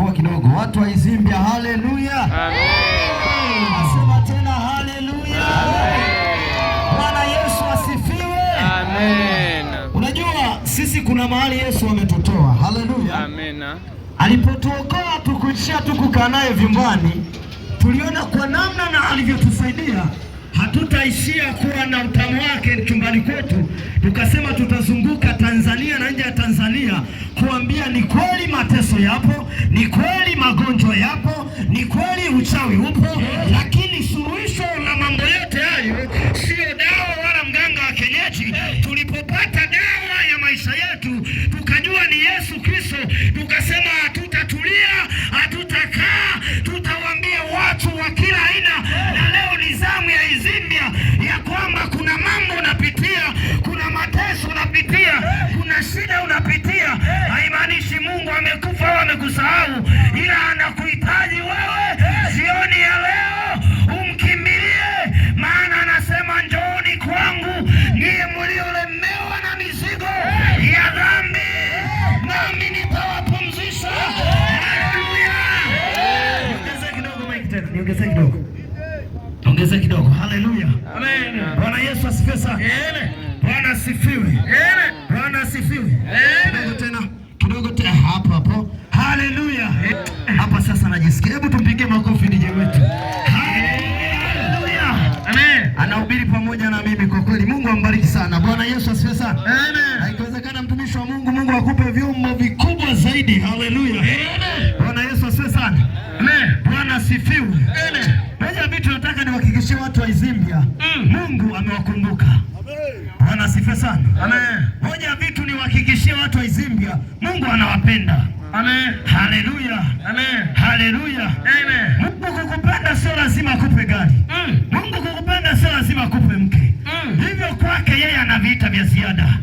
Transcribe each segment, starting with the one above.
Pungua kidogo. Watu wa Izimbia, haleluya. Nasema tena haleluya. Bwana Yesu asifiwe. Amen. Unajua sisi kuna mahali Yesu ametutoa. Haleluya. Amen. Alipotuokoa tukuishia tu kukaa naye vyumbani, tuliona kwa namna na alivyotusaidia hatutaishia kuwa na utamu wake chumbani kwetu, tukasema tutazunguka Tanzania na nje ya Tanzania kuambia ni kweli mateso yapo, ni kweli magonjwa yapo, ni kweli uchawi upo, lakini suluhisho la mambo yote hayo sio dawa wala mganga wa kienyeji. Tulipopata dawa ya maisha yetu tukajua ni Yesu Kristo, tukasema hatutatulia, hatutakaa, tutawaambia watu wa kila aina. Na leo ni zamu ya Izimbia ya kwamba kuna mambo unapitia, kuna mateso unapitia, kuna shida unapitia. Haimaanishi Mungu amekufa au amekusahau, ila anakuhitaji wewe jioni ya leo umkimbilie, maana anasema njooni kwangu nyie mliolemewa na mizigo ya dhambi, nami nitawapumzisha. Haleluya! Niongezee kidogo mic tena, niongezee kidogo, ongezee kidogo. Haleluya! Amen. Bwana Yesu asifiwe sana. Bwana asifiwe. Bwana asifiwe. Kidogo tena, kidogo tena, hapo hapo. Haleluya. Hapa sasa najisikia. Hebu tumpigie makofi DJ wetu. Haleluya. Amen. Anahubiri pamoja na mimi kwa kweli. Mungu ambariki sana. Bwana Yesu asifiwe sana. Amen. Haikiwezekana mtumishi wa Mungu, Mungu akupe vyombo vikubwa zaidi. Haleluya. Bwana Yesu asifiwe sana. Amen. Bwana asifiwe. Amen. Moja ya vitu nataka niwahakikishie watu wa Izimbia, Mungu amewakumbuka. Bwana asifiwe sana. Amen. Moja ya vitu niwahakikishie watu wa Izimbia, Mungu anawapenda. Amen. Haleluya. Amen. Haleluya. Amen. Mungu kukupenda sio lazima akupe gari. Mungu kukupenda sio lazima akupe mke. Hivyo kwake yeye ana vita vya ziada.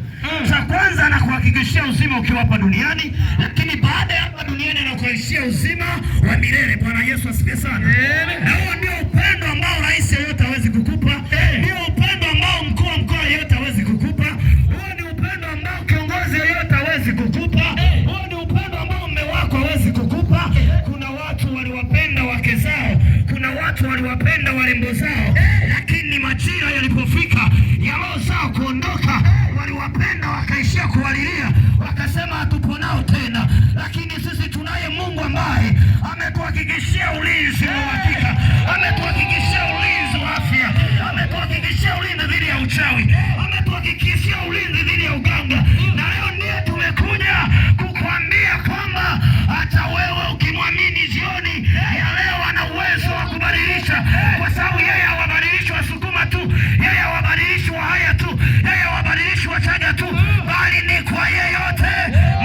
Cha kwanza anakuhakikishia uzima ukiwa hapa duniani, lakini baada ya hapa duniani anakuhakikishia uzima wa milele. Bwana Yesu asifiwe sana. Amen. Na huo ndio upendo ambao rais yeyote hawezi kukupa, ndio upendo ambao mkuu wa mkoa yeyote hawezi kukupa, huo ni upendo ambao kiongozi yeyote hawezi kukupa, huo ni upendo ambao mume wako hawezi kukupa. Kuna watu waliwapenda wake zao, kuna watu waliwapenda warembo zao, lakini majira yalipofika ya roho zao kuondoka, waliwapenda wakaishia kuwalilia, wakasema hatupo nao tena. Lakini sisi tunaye Mungu ambaye ametuhakikishia ulinzi wa uhakika, ametuhakikishia ulinzi wa afya, ametuhakikishia ulinzi dhidi ya uchawi, ametuhakikishia ulinzi dhidi ya uganga. Na leo ndiye tumekuja kukuambia kwamba hata wewe ukimwamini jioni ya leo ana uwezo wa kubadilisha, kwa sababu yeye hawabadilishi Wasukuma tu, yeye hawabadilishi Wahaya tu, yeye hawabadilishi Wachaga tu, bali ni kwa yeyote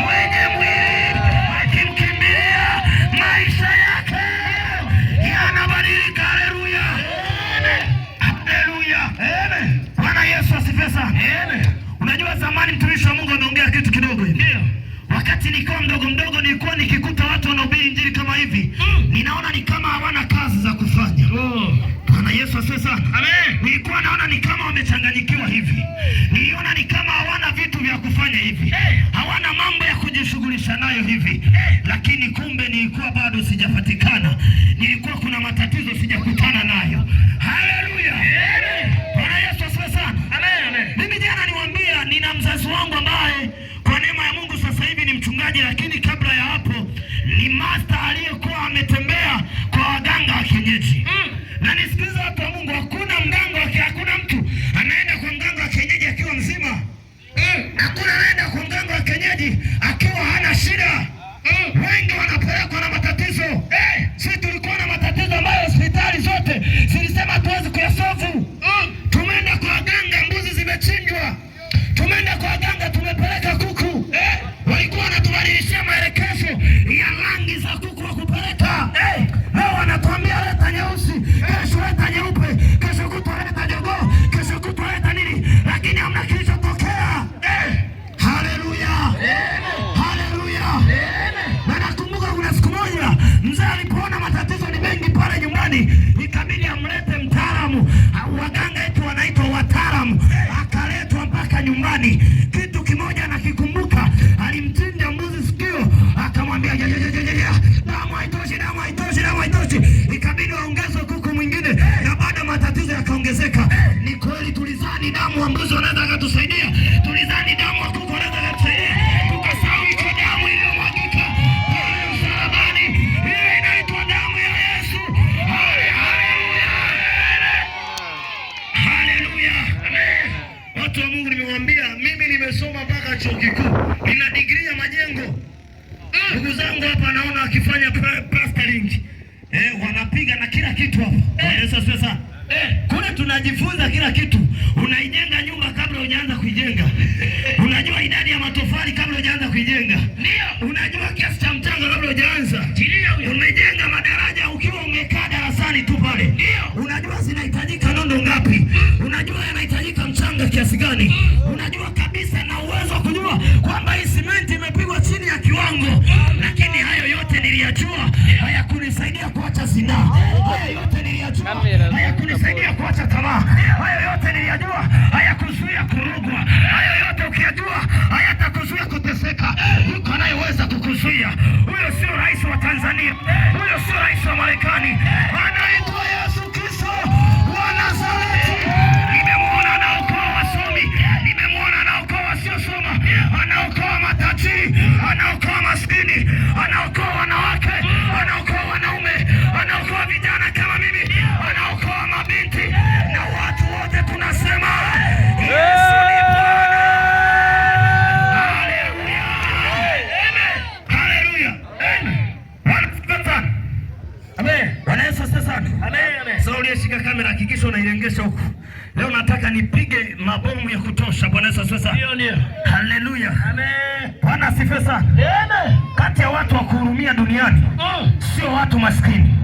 mwenye mwili akimkimbilia, maisha yake yanabadilika. Haleluya, haleluya! Bwana Yesu asifiwe sana. Unajua, zamani mtumishi wa Mungu ameongea kitu kidogo hivi. Wakati nikiwa mdogo mdogo, nilikuwa nikikuta watu wanahubiri injili kama hivi, ninaona ni kama hawana kazi za kufanya. Bwana Yesu asifiwe sana. Amen. Nilikuwa naona ni kama wamechanganyikiwa hivi, niliona ni kama hawana vitu vya kufanya hivi, hawana mambo ya kujishughulisha nayo hivi, lakini kumbe nilikuwa bado sijapatikana, nilikuwa kuna matatizo sijakutana nayo. Haleluya! Bwana Yesu asifiwe sana. Amen. Mimi jana niwaambia, nina mzazi wangu ambaye kwa neema ya Mungu sasa hivi ni mchungaji, lakini kabla ya hapo ni master aliyekuwa ametembea kwa waganga wa kienyeji. Na nisikilize watu wa Mungu, hakuna mganga wa hakuna mtu anaenda kwa mganga wa kienyeji akiwa mzima. Hakuna anaenda kwa mganga wa kienyeji akiwa hana shida. Wengi wanapelekwa na matatizo. Sisi tulikuwa na matatizo ambayo hospitali zote zilisema hatuwezi kuyasolve. Tumeenda kwa waganga, mbuzi zimechinjwa. Tumeenda kwa waganga, tumepeleka kuku. Walikuwa wanatubadilishia maelekezo ya rangi za kuku wa kupeleka. Leo wanatuambia leta nyeusi, kesho leta nyeupe, kesho kutwa leta jogoo, kesho kutwa leta nini, lakini hamna kilichotokea. Haleluya, haleluya. Na nakumbuka kuna siku moja mzee alipoona matatizo ni mengi pale nyumbani, ikabidi amlete mtaalamu. Waganga wetu wanaitwa wataalamu, akaletwa mpaka nyumbani. Kitu kimoja nakikumbuka, alimchinja mbuzi sikio, akamwambia ya, ya, ya, ya, ya, damu naona akifanya plastering, wanapiga na kila kitu hapo. Bwana Yesu asifiwe sana. Kule tunajifunza kila kitu. Unaijenga nyumba kabla hujaanza kuijenga. Unajua idadi ya matofali kabla hujaanza kuijenga. Ndio. Unajua kiasi cha mchanga kabla hujaanza. Tilia huyo. Umejenga madaraja ukiwa umekaa darasani tu pale. Ndio. Unajua zinahitajika nondo ngapi? Unajua yanahitajika mchanga kiasi gani? Unajua kabisa na uwezo wa kujua kwamba hii simenti imepigwa chini ya kiwango. Lakini hayo yote niliyajua, hayakunisaidia kuacha zinaa. Hayo yote niliyajua, hayakunisaidia kuacha tamaa. Hayo yote niliyajua, hayakuzuia kurogwa. Hayo yote ukiyajua, hayatakuzuia kuteseka. Yuko anayeweza kukuzuia. Huyo sio rais wa Tanzania, huyo sio rais wa Marekani, anaitwa Yesu Kristo wa Nazareti. Nimemwona anaokoa wasomi, nimemwona anaokoa wasiosoma, anaokoa matajiri, anaokoa maskini, anaokoa wanawake, anaokoa wanaume, anaokoa vijana kama mimi, anaokoa mabinti na watu wote. Tunasema Yesu ni Bwana. Haleluya, haleluya, Bwana asifiwe sana. Amen. Bwana Yesu asifiwe sana. Amen. Amen. Sasa uliyeshika kamera hakikisha unailengesha huku. Leo nataka nipige mabomu ya kutosha. Bwana Yesu asifiwe sana. Ndio, ndio. Haleluya. Amen. Bwana asifiwe sana. Amen. Kati ya watu wa kuhurumia duniani sio watu maskini.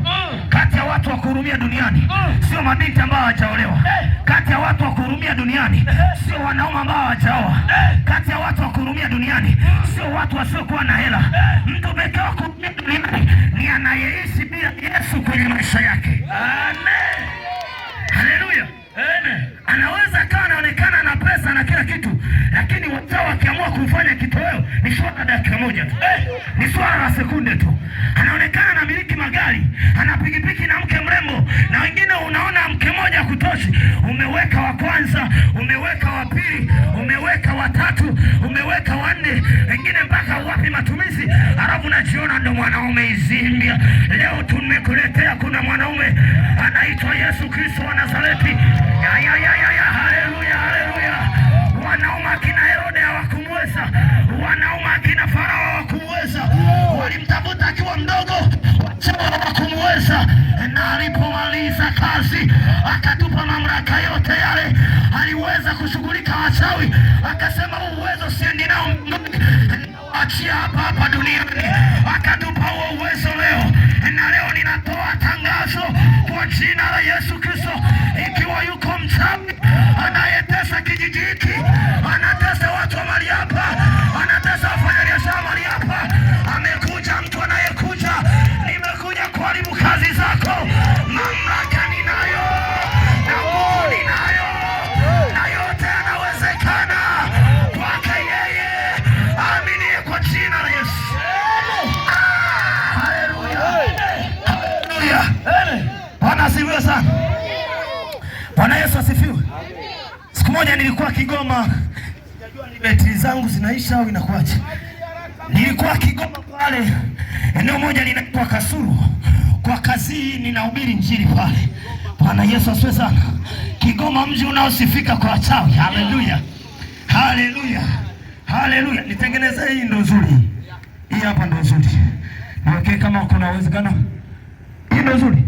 Kati ya watu wa kuhurumia duniani sio mabinti ambao hawajaolewa. Kati ya watu wa kuhurumia duniani sio wanaume ambao hawajaoa. Kati ya watu wa kuhurumia duniani sio watu wasiokuwa na hela. Mtu pekee wa kuhurumia duniani ni anayeishi bila Yesu kwenye maisha yake. Amen. Haleluya. Amen. Anaweza akawa anaonekana na pesa na kila kitu, lakini wachawi wakiamua kumfanya kitoweo ni swala la dakika moja tu, ni swala la sekunde tu. Anaonekana anamiliki magari, ana pikipiki na mke mrembo, na wengine unaona mke mmoja kutoshi. Umeweka wa kwanza, umeweka wa pili, umeweka wa tatu, umeweka wa nne, wengine mpaka wapi matumizi, halafu unajiona ndo mwanaume izimbia. Leo tumekuletea kuna mwanaume anaitwa Yesu Kristo wa Nazareti. Ya, ya, ya, ya, ya, haleluya, haleluya. Wanaume akina Herode hawakumweza, wanaume akina Farao hawakumweza, walimtafuta akiwa mdogo, wachawi hawakumweza, na alipomaliza kazi akatupa mamlaka yote yale. Aliweza kushughulika wachawi, akasema huu uwezo siendi nao mbinguni, achia hapa hapa duniani. Akatupa huo uwezo leo, na leo ninatoa tangazo kwa jina la Yesu Kristo, ikiwa yuko mchawi anayetesa kijiji hiki, anatesa watu wa mahali hapa, anatesa wafanyabiashara mahali hapa, amekuja mtu anayekuja, nimekuja kuharibu kazi zako. Mamlaka ninayo na nguvu ninayo, na yote yanawezekana kwake yeye aaminie kwa jina la Yesu. Haleluya, haleluya. Bwana asifiwe sana. Bwana Yesu asifiwe. Siku moja nilikuwa Kigoma, sijajua ni betri zangu zinaisha au inakuwaje. Nilikuwa Kigoma pale eneo moja linaitwa Kasulu, kwa kazi hii ninahubiri injili pale. Bwana Yesu asifiwe sana. Kigoma mji unaosifika kwa wachawi. Haleluya, haleluya, haleluya. Nitengeneze hii ndo nzuri, hii hapa ndo nzuri. Niwekee kama kuna uwezekano. Hii ndo nzuri,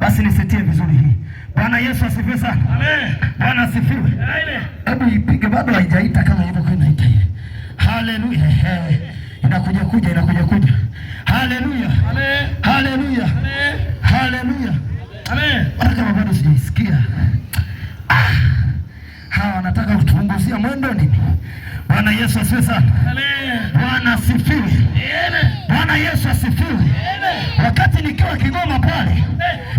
basi nisetie vizuri hii. Bwana Yesu asifiwe sana. Amen. Bwana asifiwe. Amen. Hebu ipige, bado haijaita kama ilivyokuwa inaita ile. Haleluya. Ehe. Inakuja kuja, inakuja kuja. Haleluya. Amen. Haleluya. Amen. Haleluya. Amen. Hata kama bado sijaisikia. Ah. Hawa wanataka kutupunguzia mwendo nini? Bwana Yesu asifiwe sana. Amen. Bwana asifiwe. Amen. Bwana Yesu asifiwe. Amen. Wakati nikiwa Kigoma pale,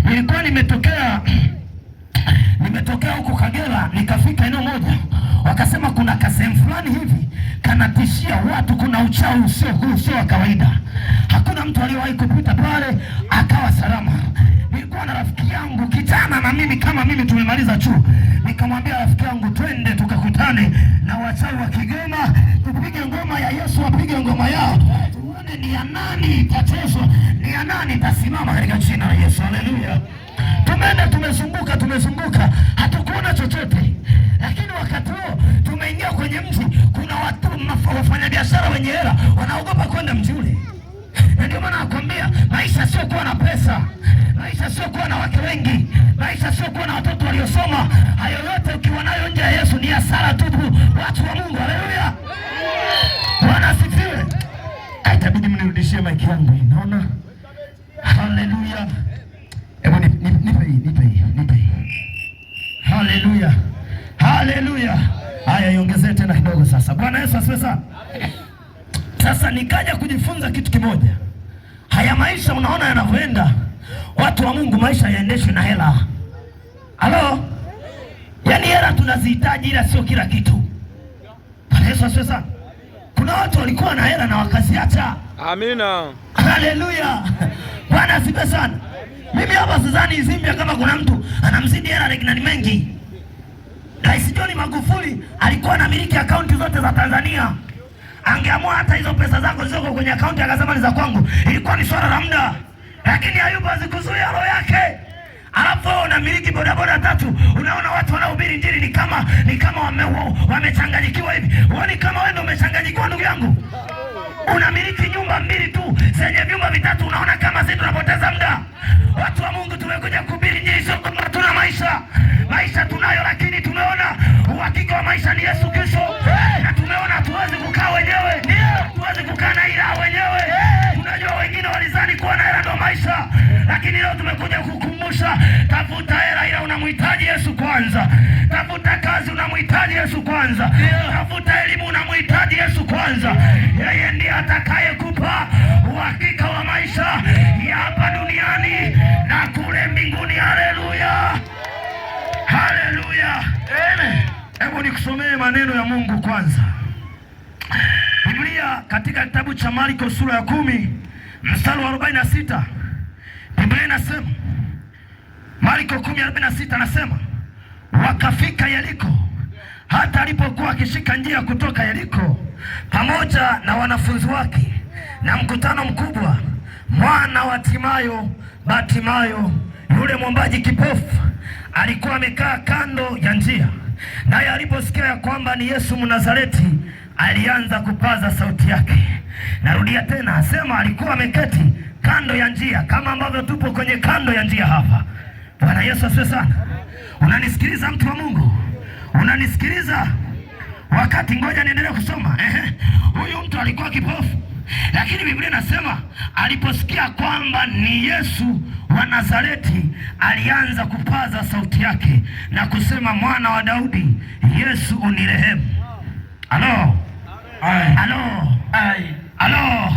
nilikuwa nimetokea huko Kagera, nikafika eneo moja, wakasema kuna kasehemu fulani hivi kanatishia watu, kuna uchawi usio wa kawaida. Hakuna mtu aliyewahi kupita pale akawa salama. Nilikuwa na rafiki yangu kijana na mimi kama mimi tumemaliza chuo, nikamwambia rafiki yangu twende tukakutane na wachawi wa Kigoma, tupige ngoma ya Yesu, wapige ngoma yao, tuone ni ya nani itachezwa, ni ya nani itasimama katika jina la Yesu. Haleluya! Tumeenda tumezunguka, tumezunguka, hatukuona chochote, lakini wakati huo tumeingia kwenye mji, kuna watu wafanyabiashara wenye hela wanaogopa kwenda mji ule. Na ndio maana nakwambia maisha sio kuwa na pesa, maisha sio kuwa na wake wengi, maisha sio kuwa na watoto waliosoma. Hayo yote ukiwa nayo nje ya Yesu ni hasara tupu. Watu wa Mungu, haleluya, Bwana asifiwe. Itabidi mnirudishie maiki yangu hii, naona. Haleluya. Hebu nipe hii, nipe hii, nipe hii. Haleluya, haleluya. Haya, iongezee tena kidogo sasa. Bwana Yesu asifiwe sana. Sasa nikaja kujifunza kitu kimoja. Haya maisha unaona yanavyoenda, watu wa Mungu, maisha yaendeshwe na hela. Halo, yaani hela tunazihitaji, ila sio kila kitu. Bwana Yesu asifiwe sana. Kuna watu walikuwa na hela na wakaziacha. Amina. Haleluya, Bwana asifiwe sana. Mimi hapa sidhani Zimbia kama kuna mtu anamzidi hela Reginald Mengi. Rais John Magufuli alikuwa anamiliki akaunti zote za Tanzania. Angeamua hata hizo pesa zako zilizoko kwenye akaunti akasema ni za kwangu, ilikuwa ni swala la muda, lakini Ayubu hazikuzuia roho yake. Alafu wewe unamiliki bodaboda tatu, unaona watu wanaohubiri injili ni kama wamechanganyikiwa hivi. Huoni kama wewe ndio umechanganyikiwa, ndugu yangu? Unamiliki nyumba mbili tu zenye vyumba vitatu, unaona kama sisi tunapoteza muda. Watu wa Mungu, tumekuja kuhubiri injili, sio kwamba hatuna maisha. Maisha tunayo, lakini tumeona uhakika wa maisha ni Yesu Kristo, na tumeona hatuwezi kukaa wenyewe, hatuwezi kukaa na ila wenyewe. Tunajua wengine walizani kuwa na hela ndo maisha, lakini leo tumekuja kukumbusha, tafuta hela, ila unamhitaji Yesu kwanza. Tafuta kazi, unamhitaji Yesu kwanza. Tafuta elimu, unamhitaji Yesu kwanza. Yeye ndiye atakayekupa uhakika wa maisha ya hapa duniani na kule mbinguni. Haleluya, haleluya. Hebu nikusomee maneno ya Mungu kwanza. Biblia katika kitabu cha Marko sura ya 10 mstari wa 46, Biblia inasema, Marko 10:46 anasema, wakafika Yeriko. Hata alipokuwa akishika njia kutoka Yeriko pamoja na wanafunzi wake na mkutano mkubwa, mwana wa Timayo, Batimayo yule mwombaji kipofu alikuwa amekaa kando ya njia, naye aliposikia ya kwamba ni Yesu Mnazareti, alianza kupaza sauti yake. Narudia tena, asema alikuwa ameketi kando ya njia, kama ambavyo tupo kwenye kando ya njia hapa. Bwana Yesu asifiwe sana. Unanisikiliza mtu wa Mungu? Unanisikiliza? Wakati ngoja niendelee kusoma. Ehe. Huyu mtu alikuwa kipofu, lakini Biblia inasema aliposikia kwamba ni Yesu wa Nazareti, alianza kupaza sauti yake na kusema, mwana wa Daudi, Yesu unirehemu. Halo, halo, halo.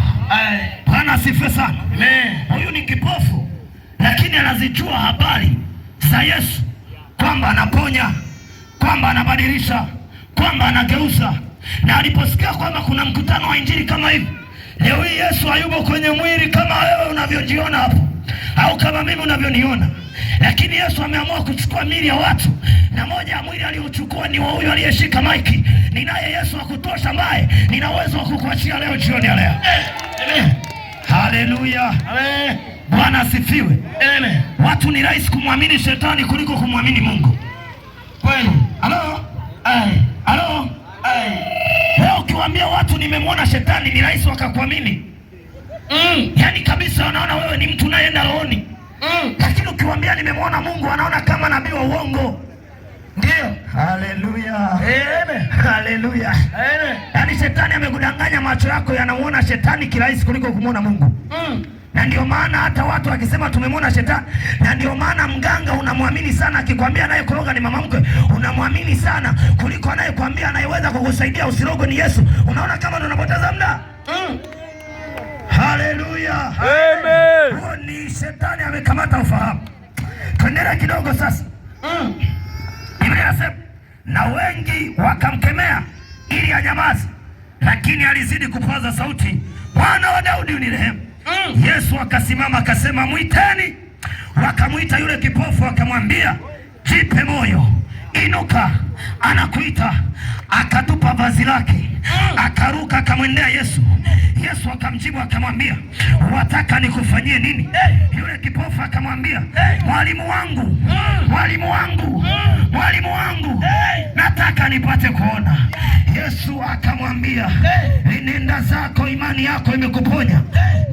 Bwana asifiwe sana. Huyu ni kipofu, lakini anazijua habari za Yesu, kwamba anaponya, kwamba anabadilisha, kwamba anageuza. Na aliposikia kwamba kuna mkutano wa injili kama hivi, leo hii Yesu hayupo kwenye mwili kama wewe unavyojiona hapo au kama mimi unavyoniona, lakini Yesu ameamua kuchukua miili ya watu, na moja ya mwili aliochukua ni wa huyu aliyeshika maiki. Ninaye Yesu wa kutosha, ambaye nina uwezo wa kukuachia leo jioni ya leo. Haleluya, Bwana asifiwe. Watu ni rahisi kumwamini shetani kuliko kumwamini Mungu. Kweli. Halo? Halo? Leo ukiwaambia watu nimemwona shetani ni rahisi wakakuamini. Yaani kabisa wanaona wewe ni mtu unayeenda rohoni. Lakini ukiwaambia nimemwona Mungu wanaona kama nabii wa uongo. Ndio. Haleluya. Amen. Haleluya. Amen. Yaani shetani amekudanganya, macho yako yanamuona shetani kirahisi kuliko kumwona Mungu. Na ndio maana hata watu wakisema tumemwona shetani, na ndio maana mganga unamwamini sana, akikwambia anayekuroga ni mama mkwe, unamwamini sana kuliko anayekwambia anayeweza kukusaidia usirogwe ni Yesu. Unaona kama ndo unapoteza muda. Haleluya. Amen. Huo ni shetani amekamata ufahamu. Tuendelee kidogo sasa. Biblia inasema na wengi wakamkemea ili anyamaze, lakini alizidi kupaza sauti, Mwana wa Daudi unirehemu. Yesu akasimama akasema, mwiteni. Wakamwita yule kipofu akamwambia, jipe moyo, inuka, anakuita. Akatupa vazi lake, akaruka akamwendea Yesu. Yesu akamjibu akamwambia, wataka nikufanyie nini? Yule kipofu akamwambia, mwalimu wangu, mwalimu wangu, mwalimu wangu, nataka nipate kuona. Yesu akamwambia, nenda zako, imani yako imekuponya.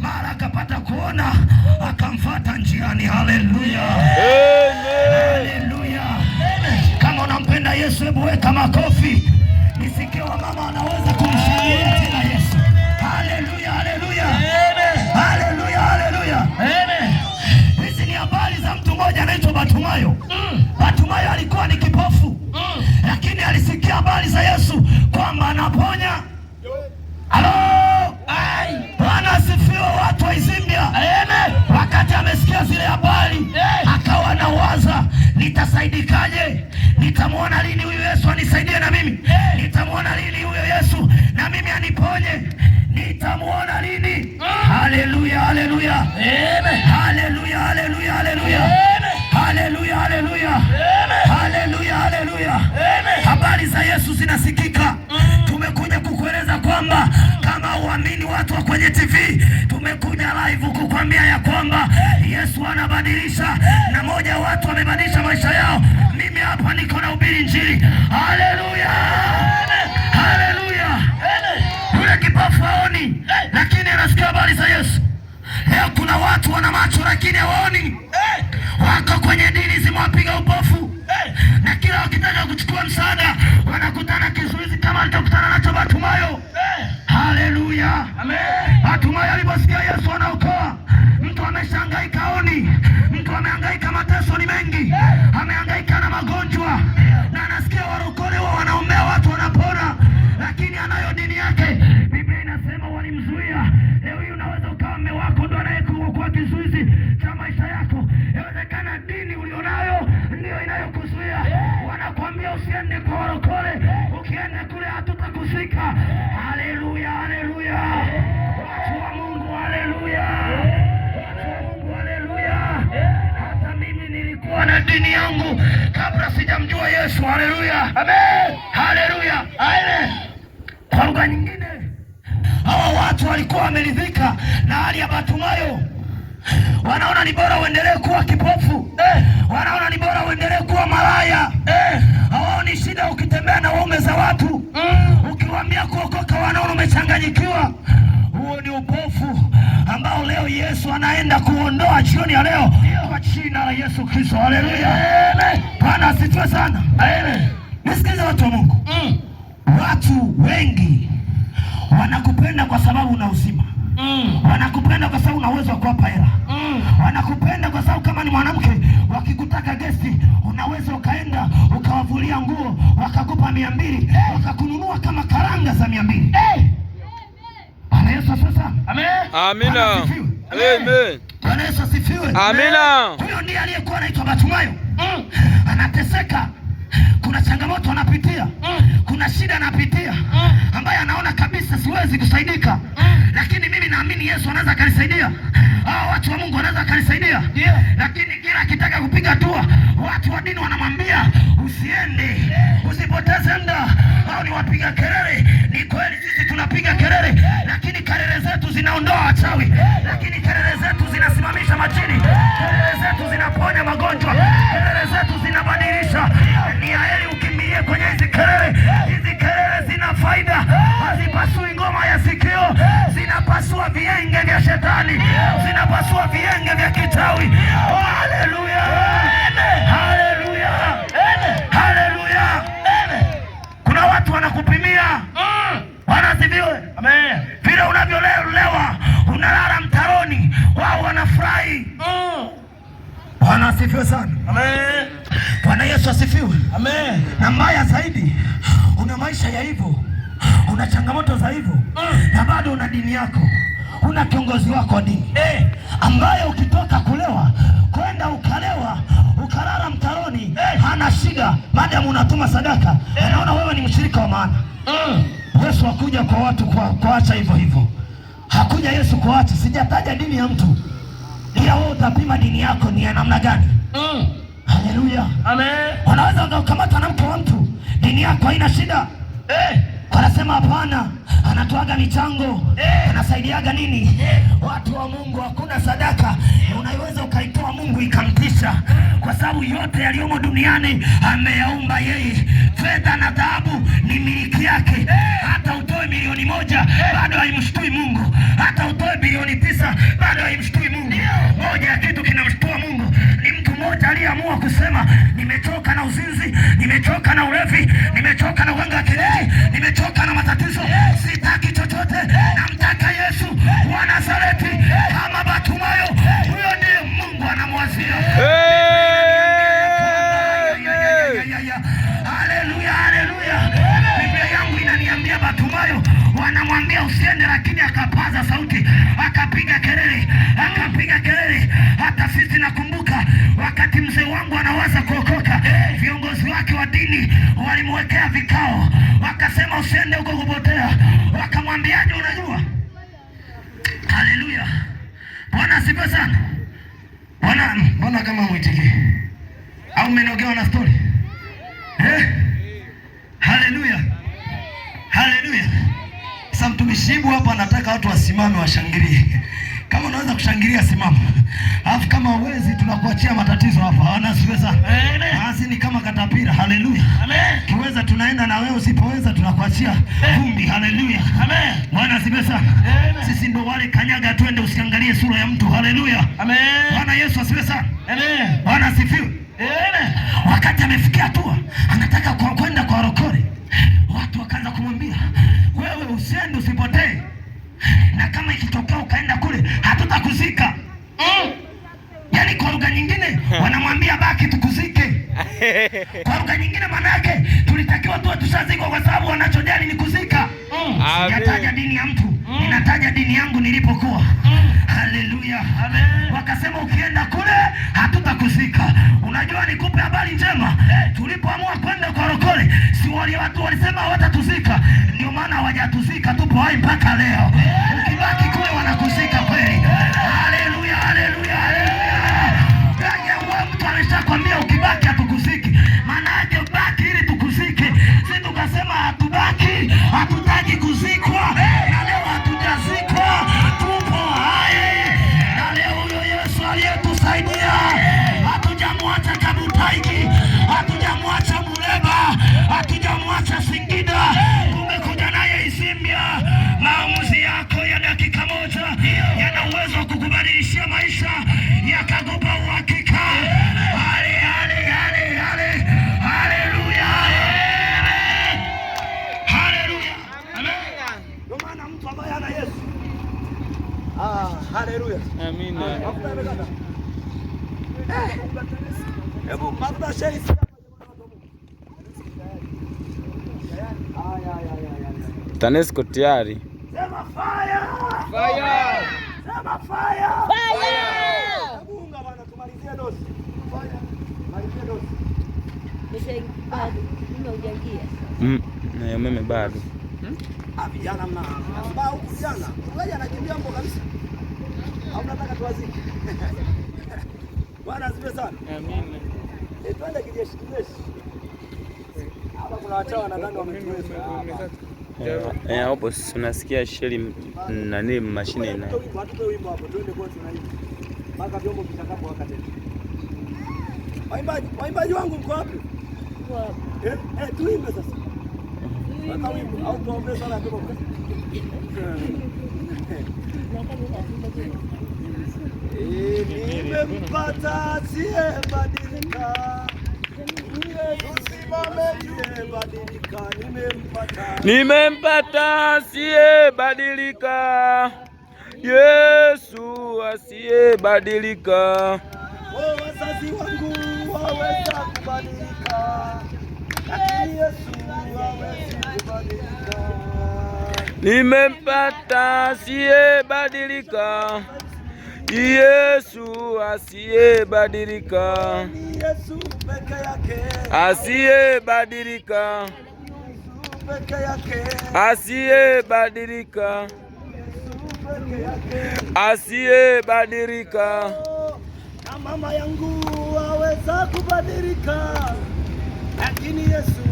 Mara akapata kuona, akamfata njiani. Haleluya, haleluya! Kama unampenda Yesu, hebu weka makofi nisikie wamama wanaweza kumshangilia tena Yesu. Haleluya, haleluya, haleluya, haleluya. Hizi ni habari za mtu mmoja anaitwa Batumayo. Batumayo alikuwa ni kipofu, lakini alisikia habari za Yesu kwamba anaponya. Halo, Bwana asifiwe, watu wa Izimbia. Wakati amesikia zile habari, akawa anawaza, nitasaidikaje? Nitamwona lini huyu Yesu anisaidie na mimi? Nitamwona lini huyo Yesu na mimi aniponye? Nitamwona lini? Haleluya, haleluya, haleluya, haleluya, haleluya, haleluya, haleluya, haleluya, haleluya. Habari za Yesu zinasikika. Tumekuja kukueleza kwamba kama uamini watu wa kwenye TV, tumekuja live kukwambia ya kwamba Yesu anabadilisha, na moja watu wamebadilisha maisha yao. Mimi hapa niko na ubiri Injili. Haleluya, haleluya. Yule kipofu haoni, lakini anasikia habari za Yesu. Leo kuna watu wana macho lakini hawaoni, wako kwenye dini zimewapiga upofu, na kila wakitaka kuchukua msaada wanakutana kizuizi kama alichokutana nacho Bartimayo. Haleluya! Bartimayo aliposikia Yesu anaokoa, mtu ameshangaika haoni, mtu amehangaika, mateso ni mengi, amehangaika na magonjwa, na anasikia warokole wa wanaombea watu wanapona, lakini anayo dini yake. Biblia inasema walimzuia. Leo hii unaweza ukawa mme wako ndo anayekuwa kizuizi cha maisha yako. Inawezekana dini ulionayo ndiyo inayokuzuia. Wanakuambia usiende kwa warokole, ukienda kule hatutakusika. Haleluya, haleluya, watu wa Mungu, haleluya, watu wa Mungu, haleluya. Hata mimi nilikuwa na dini yangu kabla sijamjua Yesu. Haleluya, amen, haleluya, amen. Kwa lugha nyingine, hawa watu walikuwa wameridhika na hali ya Bartimayo. Wanaona ni bora uendelee kuwa kipofu, wanaona ni bora uendelee kuwa malaya. Hawaoni shida ukitembea na waume za watu. Ukiwaambia kuokoka, wanaona umechanganyikiwa. Huo ni upofu ambao leo Yesu anaenda kuondoa jioni ya leo kwa jina la Yesu Kristo. Haleluya, Bwana asifiwe sana. Nisikilize watu wa Mungu, watu wengi wanakupenda kwa sababu una uzima, wanakupenda kwa sababu una uwezo wa kuwapa hela, wanakupenda kwa sababu kama ni mwanamke wakikutaka gesti unaweza ukaenda ukawavulia nguo wakakupa 200, wakakununua kama karanga za 200. Bwana Yesu asifiwe sana. Amina. Amen. Bwana Yesu asifiwe. Amina. Huyo ndiye aliyekuwa anaitwa Bartimayo. Anateseka, kuna changamoto anapitia, kuna shida anapitia, ambaye anaona kabisa siwezi kusaidika, lakini mimi naamini Yesu anaweza akanisaidia. Hawa watu wa Mungu wanaweza akanisaidia, lakini kila akitaka kupiga hatua, watu wa dini wanamwambia usiende, usipoteze muda, hao ni wapiga kelele. Ni kweli sisi tunapiga kelele, lakini kelele zetu zinaondoa wachawi, lakini kelele zetu zinasimamisha majini, kelele zetu zinaponya magonjwa, kelele zetu zinabadilisha. Ni heri ukimbilie kwenye hizi kelele. Hizi kelele zina faida, hazipasui ngoma ya sikio, zinapasua vienge vya shetani, zinapasua vienge vya kichawi. Haleluya, haleluya, haleluya. Kuna watu wanakupimia. Bwana asifiwe. Vile unavyolelewa unalala mtaroni, wao wanafurahi. Bwana asifiwe sana. Bwana Yesu asifiwe. Na mbaya zaidi, una maisha ya hivyo, una changamoto za hivyo, na bado una dini yako, una kiongozi wako wa dini ambaye ukitoka kulewa kwenda ukalewa ukalala mtaroni, hana shida, madamu unatuma sadaka, anaona wewe ni mshirika wa maana. Yesu hakuja kwa watu kuacha hivyo hivyo, hakuja Yesu kuacha. Sijataja dini ya mtu, ila wewe utapima dini yako ni ya namna gani. Haleluya. Wanaweza wakakamata na mke wa mtu, dini yako haina shida. Wanasema hapana, anatoaga michango, anasaidiaga nini? Watu wa Mungu, hakuna sadaka unaiweza ukaitoa Mungu ikamtisha, kwa sababu yote yaliyomo duniani ameyaumba yeye. Fedha na dhahabu ni miliki yake. Hata utoe utoe milioni 1 bado haimshtui Mungu, hata utoe bilioni 9 bado haimshtui Mungu. Moja ya kitu kinamshtua Mungu ni mtu mmoja aliyeamua kusema, nimechoka na uzinzi, nimechoka na ulevi, nimechoka na uganga wa kienyeji, nimechoka na matatizo, sitaki chochote, namtaka Yesu wa Nazareti kama Batumayo. Huyo ndiye Mungu anamwazia. Haleluya, haleluya. Biblia yangu inaniambia Batumayo wanamwambia usiende, lakini akapaza sauti, akapiga kelele, akapiga kelele. Hata sisi nakumbuka wakati mzee wangu anawaza kuokoka, viongozi wake wa dini walimwekea vikao, wakasema usiende huko kupotea. Wakamwambiaje? Unajua, haleluya, Bwana asifiwe sana. Bwana, mbona kama mwitikii au mmenogewa na story eh? Haleluya, haleluya. Sasa mtumishi Ibu hapa anataka watu wasimame washangilie. Kama unaweza kushangilia simama, alafu kama huwezi tunakuachia matatizo hapa. Bwana asifiwe sana. Basi ni kama katapira. Haleluya. Kiweza tunaenda na wewe, usipoweza tunakuachia vumbi. Haleluya. Bwana asifiwe sana. Sisi ndo wale kanyaga, twende, usiangalie sura ya mtu. Haleluya. Bwana Yesu asifiwe sana. Bwana asifiwe. Wakati amefikia hatua anataka kwenda kwa warokole, watu wakaanza kumwambia wewe usiende, usipotee, na kama ikitokea ukaenda kule hatutakuzika. Yaani kwa lugha nyingine wanamwambia baki tukuzike. Kwa lugha nyingine maana yake tulitakiwa tuwe tushazikwa, kwa sababu wanachojali ni kuzika. Sijataja dini ya mtu, ninataja dini yangu nilipokuwa. Haleluya. Wakasema ukienda kule hatutakuzika. Unajua, nikupe habari njema, tulipoamua kwenda kwa rokole, si wale watu walisema hawatatuzika? Ndio maana hawajatuzika, tupo hai mpaka leo. Ukibaki kule wanakuzika kweli. Haleluya, haleluya, haleluya. Yaani wewe mtu alishakwambia ukibaki hatukuziki, maana yake baki ili tukuzike. Si tukasema hatubaki, hatutaki kuzikwa, na leo hatujazikwa, tupo hai. Na leo huyo Yesu aliyetusaidia, hatujamwacha Kabutaiki, hatujamwacha Muleba, hatujamwacha Singida, tumekuja naye Isimbya. Maamuzi yako ya dakika moja yana uwezo wa kukubadilishia maisha, yakakupa uhakika. Hale, hale, hale, hale, haleluya, haleluya. Ndio maana mtu ambaye hana Yesu. Ah, haleluya. Amina. Mafuta yamekata. Hebu mafuta shei. Haya, haya, haya, haya. TANESCO tayari. Sema fire! Fire! Sema fire! Fire! Hebu unga bwana tumalizie dosi. Fire. Malizie dosi. Bado mimi hujaingia. Na umeme bado. Ah, vijana mna mnasubaa huku vijana. Mchungaji anakimbia mbo kabisa. Au mnataka tuwazike? Bwana asifiwe sana. Amina. Eh, twende kijeshi kijeshi. Hapa kuna wachawi nadhani wametuweza. Hapa. Eh, hapo unasikia sheli nani mashine ina. Hatupe wimbo, hatupe wimbo hapo, twende kwa tunaimba. Mpaka vyombo vitakapowaka tena. Waimbaji, waimbaji wangu mko wapi? Kwa Eh, eh, tuimbe sasa. Weka wimbo au tuombe sala kidogo. Eh, nimempata asiyebadilika. Tusimame asiyebadilika, nimempata. Nimempata asiyebadilika, Yesu asiyebadilika. Oh, wazazi wangu waweza kubadilika, lakini Yesu hawezi kubadilika. Nimempata asiyebadilika, Yesu asiyebadilika, Ni Yesu peke yake, asiyebadilika, Yesu peke yake, asiyebadilika, Yesu peke yake. asiyebadilika. Oh, na mama yangu waweza kubadilika, lakini Yesu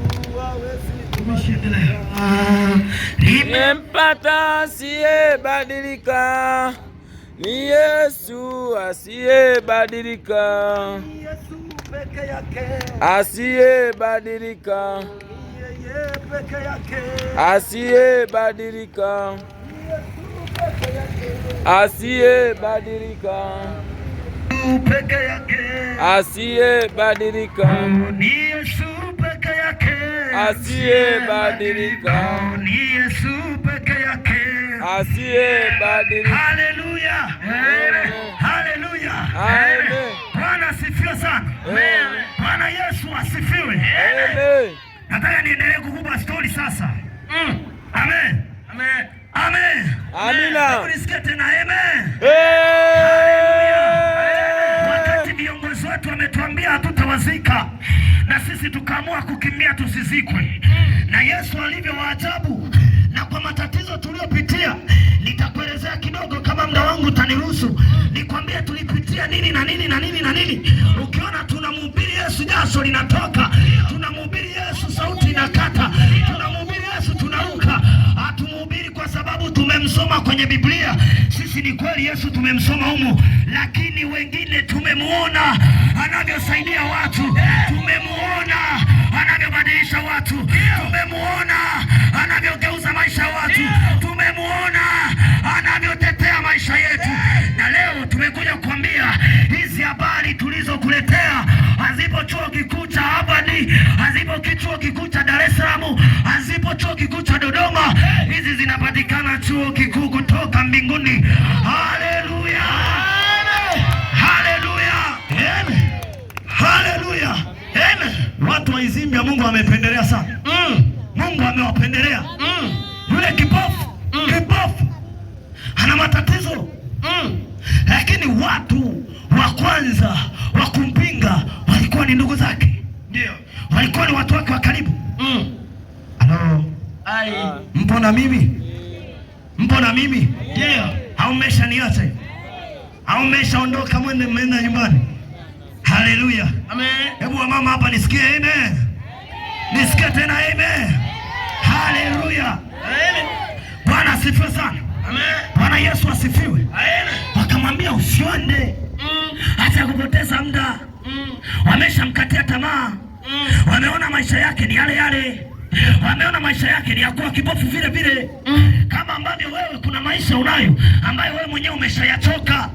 hawezi kubadilika. Nimempata asiyebadilika, ni Yesu asiyebadilika, Ni Yesu peke yake, asiyebadilika, ni yeye Peke yake. Asiyebadilika, asiyebadilika, Peke yake. Asiyebadilika, Ni Yesu peke yake. Asiyebadilika, Ni Yesu peke yake. Asiyebadilika. Haleluya. Haleluya. Amen. Bwana asifiwe sana. Amen. Bwana Yesu asifiwe. Amen. Nataka niendelee kukupa stori sasa. Amen. Amen. Amen. Amina. Hebu nisikie tena amen. Wakati Amen. viongozi wetu wametuambia hatutawazika na sisi tukaamua kukimbia tusizikwe, na Yesu alivyo waajabu na kwa matatizo tuliyopitia, nitakuelezea kidogo kama muda wangu utaniruhusu, nikwambie tulipitia nini na nini na nini na nini. Ukiona tunamhubiri Yesu jasho linatoka, tunamhubiri Yesu sauti inakata, tunamhubiri Yesu tunaruka. Hatumuhubiri kwa sababu tumemsoma kwenye Biblia. Sisi ni kweli Yesu tumemsoma humu, lakini wengine tumemuona anavyosaidia watu, tumemuona anavyobadilisha watu, tumemuona anavyogeuza maisha ya watu, tumemuona anavyotetea maisha yetu. Na leo tumekuja kukwambia hizi habari tulizokuletea hazipo chuo kikuu cha Harvard, hazipo chuo kikuu cha Dar es Salaam, hazipo chuo kikuu cha Dodoma. Hizi zinapatikana chuo kikuu kutoka mbinguni. Haleluya, haleluya, amen, haleluya, amen. Watu wa Izimbia Mungu amependelea sana. Mungu amewapendelea. Yule kipofu, kipofu ana matatizo lakini watu wa kwanza wa kumpinga walikuwa ni ndugu zake, Ndio. walikuwa ni watu wake wa karibu. Halo, Ai. mpo na mimi? Mpo na mimi? Ndio. Au mmeshaniacha? Au mmeshaondoka mwende mmeenda nyumbani? Haleluya! Amen. Hebu wamama hapa nisikie amen, nisikie tena amen. Haleluya! Amen. Bwana asifiwe sana. Amen. Bwana Yesu asifiwe. Amen. Wakamwambia usiende, hata kupoteza muda. Wameshamkatia tamaa, wameona maisha yake ni yale yale, wameona maisha yake ni ya kuwa kipofu vile vile, kama ambavyo wewe kuna maisha unayo ambayo wewe mwenyewe umeshayachoka.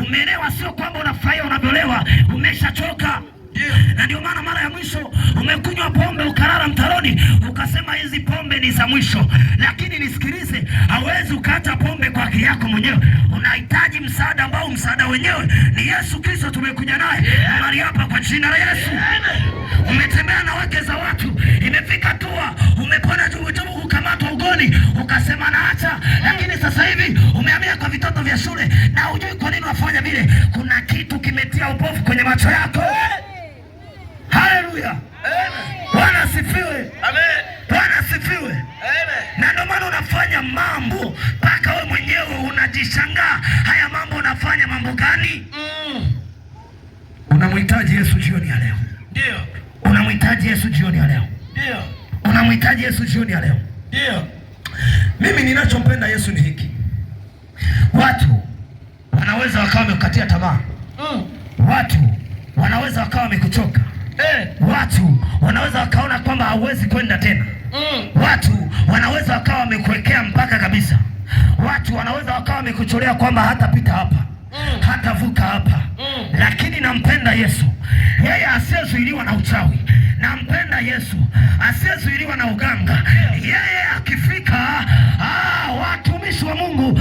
Umeelewa? Sio kwamba unafurahia unavyolewa, umeshachoka. Na ndio maana mara ya mwisho umekunywa pombe ukalala mtaroni, ukasema hizi pombe ni za mwisho. Lakini nisikilize, hauwezi ukaacha pombe kwa akili yako mwenyewe. Unahitaji msaada ambao msaada wenyewe ni Yesu Kristo. Tumekuja naye mahali hapa kwa jina la Yesu. Umetembea na wake za watu, imefika hatua umepona jubujubu, kukamatwa ugoni, ukasema naacha, lakini sasa hivi umehamia kwa vitoto vya shule na hujui kwa nini wafanya vile. Kuna kitu kimetia upofu kwenye macho yako. Haleluya, Bwana asifiwe. Amen. Bwana asifiwe. Amen. Na ndio maana unafanya mambo mpaka wewe mwenyewe unajishangaa, haya mambo unafanya mambo gani? Unamhitaji Yesu jioni ya leo, Ndio. unamhitaji Yesu jioni ya leo, Ndio. unamhitaji Yesu jioni ya leo. Ndio. Mimi ninachompenda Yesu ni hiki, watu wanaweza wakawa wamekukatia tamaa, watu wanaweza wakawa wamekuchoka, watu wanaweza wakaona kwamba hauwezi kwenda tena, watu wanaweza wakawa wamekuwekea mpaka kabisa, watu wanaweza wakawa wamekuchorea kwamba hatapita hapa, hatavuka hapa, lakini nampenda Yesu, yeye asiyezuiliwa na uchawi. Nampenda Yesu asiyezuiliwa na uganga. Yeye akifika, watumishi wa Mungu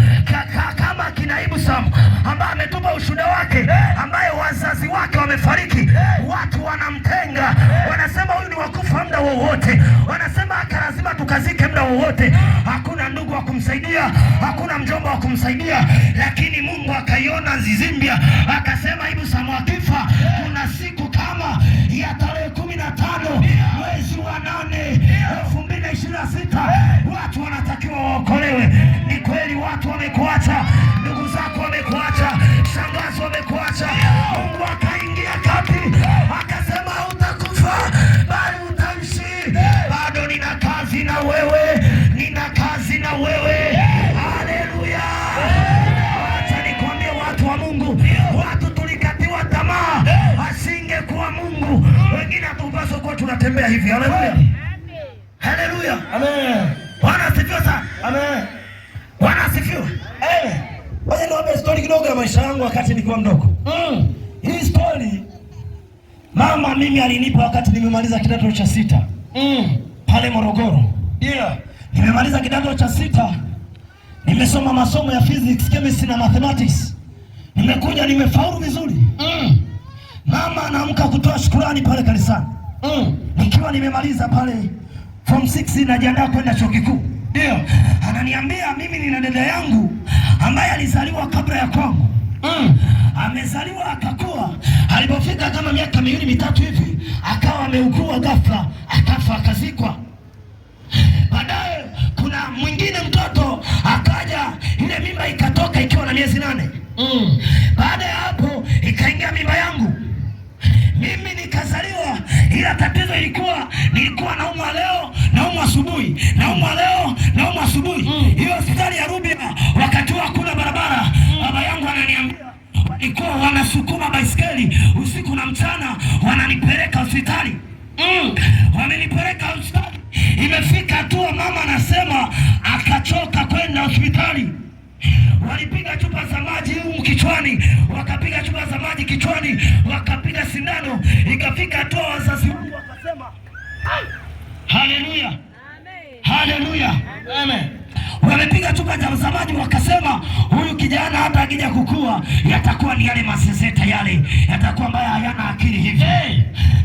kama kina Ibu Sam ambaye ametupa ushuhuda wake, ambaye wazazi wake wamefariki, watu wanamtenga, wanasema huyu ni wakufa muda wowote, wanasema aka lazima tukazike muda wowote. Hakuna ndugu wa kumsaidia, hakuna mjomba wa kumsaidia, lakini Mungu akaiona Zizimbia akasema, Ibu Sam akifa, kuna siku kama ya tarehe 15 mwezi wa 8 2026 watu wanatakiwa waokolewe. Ni kweli watu wamekuacha, ndugu zako wamekuacha, shangazi wamekuacha. Mungu akaingia kati akasema, hutakufa bali utaishi. Bado nina kazi na wewe, nina kazi na wewe. Haleluya! Acha nikwambie watu wa Mungu, watu tulikatiwa tamaa, asingekuwa Mungu wengine hatupaswa kuwa tunatembea hivi. Haleluya! Haleluya. Amen. Bwana asifiwe sana. Amen. Bwana asifiwe. Amen. Wacha niwape story kidogo ya maisha yangu wakati nikiwa mdogo. Hii story mama mimi alinipa wakati nimemaliza kidato cha sita pale Morogoro. Ndio. Nimemaliza kidato cha sita, nimesoma masomo ya physics, chemistry na mathematics. Nimekuja nimefaulu vizuri. Mama anaamka kutoa shukurani pale kanisani. Nikiwa nimemaliza pale form 6 najiandaa kwenda chuo kikuu. Ndio. Ananiambia mimi nina dada yangu ambaye alizaliwa kabla ya kwangu. Amezaliwa akakua, alipofika kama miaka miwili mitatu hivi akawa ameugua ghafla, akafa akazikwa. Baadaye kuna mwingine mtoto akaja, ile mimba ikatoka ikiwa na miezi 8. Baada ya hapo ikaingia mimba yangu mimi nikazaliwa, ila tatizo ilikuwa nilikuwa naumwa leo, naumwa asubuhi, naumwa leo, naumwa asubuhi. Hiyo hospitali ya Rubya wakati huo hakuna barabara. Baba yangu ananiambia walikuwa wanasukuma baiskeli usiku na mchana, wananipeleka hospitali. Wamenipeleka hospitali, imefika hatua mama anasema akachoka kwenda hospitali. Walipiga chupa za maji humu kichwani, wakapiga chupa za maji kichwani, wakapiga sindano. Ikafika hatua wazazi wangu wakasema, haleluya, haleluya, Amen. Wamepiga chupa za maji wakasema, huyu kijana hata akija kukua yatakuwa ni yale masezeta yale, yatakuwa ambayo hayana akili hivi.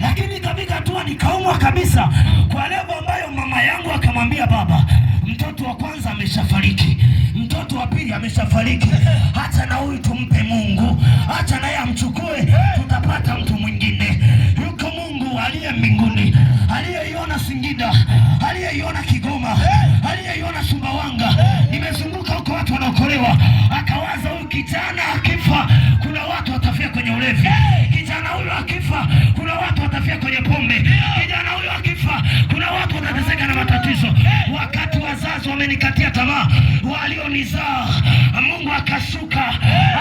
Lakini ikafika hatua nikaumwa kabisa kwa levo ambayo mama yangu akamwambia baba, mtoto wa kwanza ameshafariki, mtoto wa pili ameshafariki, hata na huyu tumpe Mungu, acha naye amchukue, tutapata mtu mwingine. Yuko Mungu aliye mbinguni, aliyeiona Singida, aliyeiona Kigoma, aliyeiona Sumbawanga. Nimezunguka huko, watu wanaokolewa. Akawaza huyu kijana akifa, kuna watu watafia kwenye ulevi. Kijana huyu akifa, kuna watu watafia kwenye pombe. Kijana huyu akifa, kuna watu watateseka na matatizo. Wakati wazazi wamenikatia tamaa, walionizaa, Mungu akashuka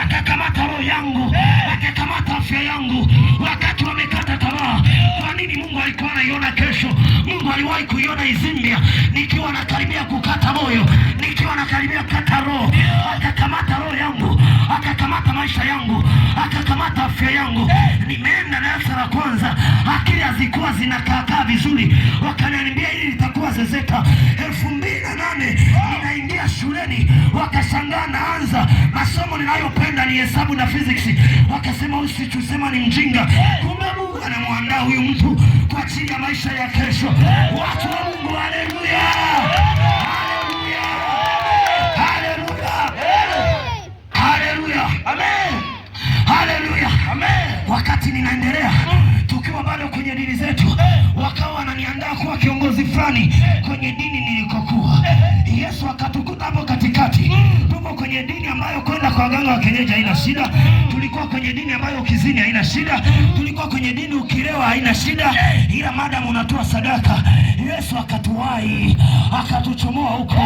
akakamata roho yangu, akakamata afya yangu. Wakati wamekata tamaa, kwa nini Mungu alikuwa anaiona kesho? Mungu aliwahi kuiona Izimbia nikiwa nakaribia kukata moyo, nikiwa nakaribia kukata roho, akakamata roho yangu, akakamata maisha yangu, akakamata afya yangu. Nimeenda darasa la kwanza, akili hazikuwa zinakaakaa vizuri, wakaniambia hili litakuwa zezeta. 2008 ninaingia shuleni, wakashangaa naanza masomo ninayopenda ni hesabu na physics, wakasema huyu sichusema ni mjinga. Kumbe Mungu anamwandaa huyu mtu kwa ajili ya maisha ya kesho. Watu wa Mungu, haleluya, haleluya, haleluya, haleluya, amen, haleluya, amen. Wakati ninaendelea tukiwa bado kwenye dini zetu, wakawa wananiandaa kuwa kiongozi fulani kwenye dini nilikokuwa. Yesu akatukuta hapo katikati. Tupo kwenye dini ambayo kwenda kwa waganga wa kienyeji haina shida. Tulikuwa kwenye dini ambayo ukizini haina shida. Tulikuwa kwenye dini ukilewa haina shida, ila madamu unatoa sadaka. Yesu akatuwahi akatuchomoa huko.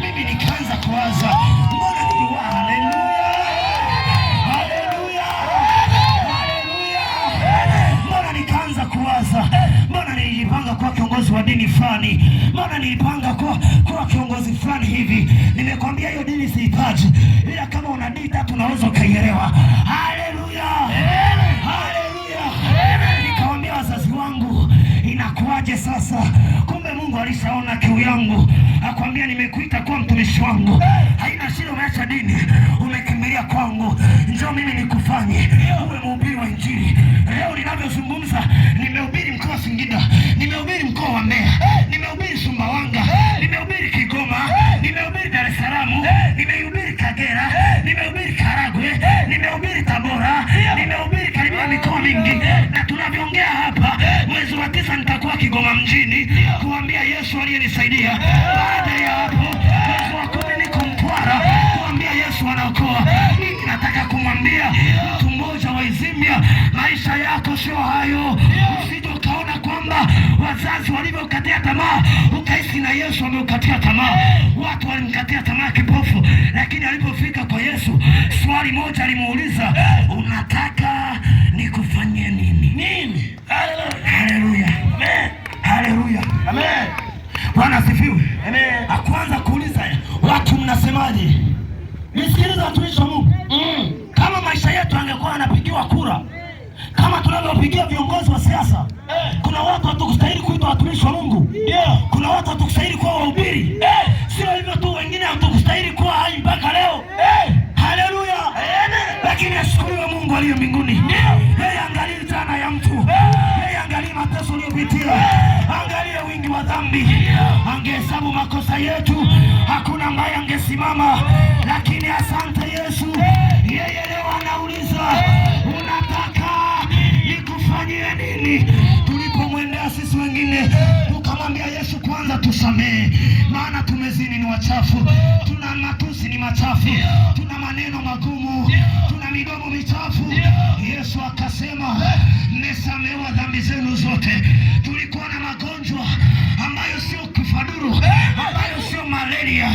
Mimi nikaanza kuwaza, mbona niliwa? Haleluya, haleluya, haleluya. Mbona nikaanza kuwaza, mbona nilijipanga kuwa kiongozi wa dini fulani, mbona nilipanga kuwa kiongozi fulani hivi. Nimekwambia hiyo dini sihitaji, ila kama una dini tatu unaweza ukaielewa. Haleluya, haleluya. Nikawaambia wazazi wangu, inakuwaje sasa? Kumbe Mungu alishaona kiu yangu, akwambia nimekuita kuwa mtumishi wangu. Haina shida, umeacha dini, umekimbilia kwangu, njoo mimi nikufanye uwe mhubiri wa Injili. Leo ninavyozungumza, nimehubiri mkoa wa Singida, nimehubiri mkoa wa Mbeya, nimehubiri Sumbawanga, nimehubiri Kigoma, nimehubiri Dar es Salaam, nimehubiri Kagera, nimehubiri Karagwe, nimehubiri Tabora, nimehubiri karibia mikoa mingi, na tunavyoongea hapa, mwezi wa 9 nitakuwa Kigoma mjini kuambia Yesu aliyenisaidia. Baada ya hapo, mwezi wa 10 niko Mtwara kuambia Yesu anaokoa. Mimi nataka kumwambia mtu mmoja wa Izimbia, maisha yako sio hayo. Usije ukaona kwamba wazazi walivyokatia tamaa ukahisi na Yesu ameukatia tamaa. Watu walimkatia tamaa kipofu, lakini alipofika kwa Yesu, swali moja alimuuliza, unataka nikufanyie nini? Nini? Haleluya, haleluya, Amen. Nisikilize watumishi wa Mungu. Kama maisha yetu angekuwa anapigiwa kura kama tunavyopigia viongozi wa siasa, kuna watu hatukustahili kuitwa watumishi wa Mungu. Kuna watu hatukustahili kuwa wahubiri. Sio hivyo tu, wengine hatukustahili kuwa hai mpaka leo. Haleluya! Lakini ashukuriwe Mungu aliye mbinguni. Yeye angalii jana ya mtu, yeye angalii mateso uliyopitia, angalie wingi wa dhambi. Angehesabu makosa yetu, hakuna ambaye angesimama. Lakini asante Yesu, yeye leo anauliza unataka nikufanyie nini? Tulipomwendea sisi wengine tukamwambia Yesu, kwanza tusamehe, maana tumezini ni wachafu, tuna matusi ni machafu, tuna maneno magumu, tuna midomo michafu. Yesu akasema mmesamehewa dhambi zenu zote. Tulikuwa na magonjwa ambayo sio kifaduru, ambayo sio malaria.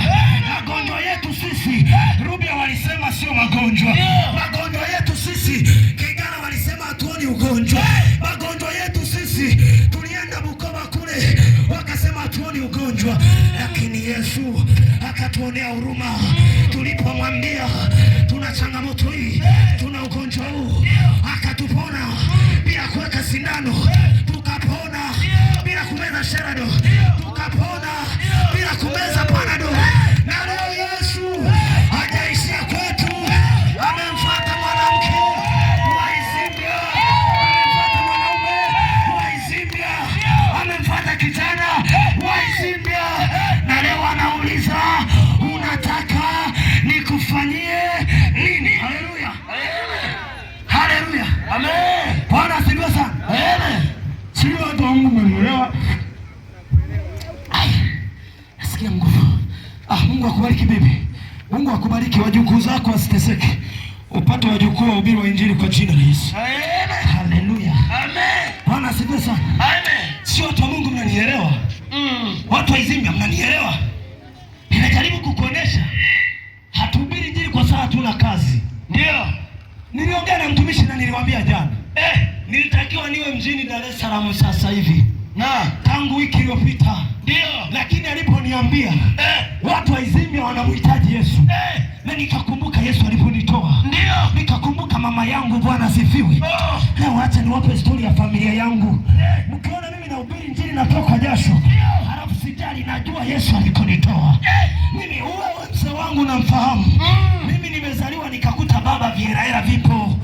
Magonjwa yetu sisi Rubya walisema sio magonjwa. Magonjwa yetu sisi Kigara walisema hatuoni ugonjwa. Magonjwa yetu sisi tulienda Bukoba kule wakasema hatuoni ugonjwa, lakini Yesu akatuonea huruma tulipomwambia tuna changamoto hii, tuna ugonjwa huu, akatupona bila kuweka sindano, tukapona bila kumeza sherado, tukapona bila kumeza panado. Na leo Yesu hajaishia kwetu, amemfuata mwanamke wa Izimbia, amemfuata mwanaume wa Izimbia, amemfuata kijana wa Izimbia, na leo anauliza unataka nikufanyie nini? Haleluya, haleluya, Amen. Bwana asifiwe sana. Amen. Sio watu wa Mungu, mmenielewa? Ai, nasikia nguvu. Ah, Mungu akubariki bibi. Mungu akubariki, wajukuu zako wasiteseke, upate wajukuu wahubiri wa injili kwa jina la Yesu. Amen. Haleluya, Amen. Bwana asifiwe sana. Amen. Sio watu wa Mungu, mnanielewa? Watu wa Izimbia mnanielewa? Ninajaribu kukuonesha hatuhubiri injili kwa saa hatuna kazi. Ndio. Niliongea na mtumishi na niliwaambia jana, nilitakiwa niwe mjini Dar es Salaam sasa hivi Na. tangu wiki iliyopita, Ndio. lakini aliponiambia watu wa Izimbia wanamhitaji Yesu, na nikakumbuka Yesu aliponitoa, Ndio. nikakumbuka mama yangu. Bwana asifiwe. Oh. Leo acha niwape stori ya familia yangu. Mkiona mimi nahubiri injili natoka jasho, halafu sijali, najua Yesu alikonitoa mimi. Wewe mzee wangu namfahamu mimi. Nimezaliwa nikakuta baba, vierahera vipo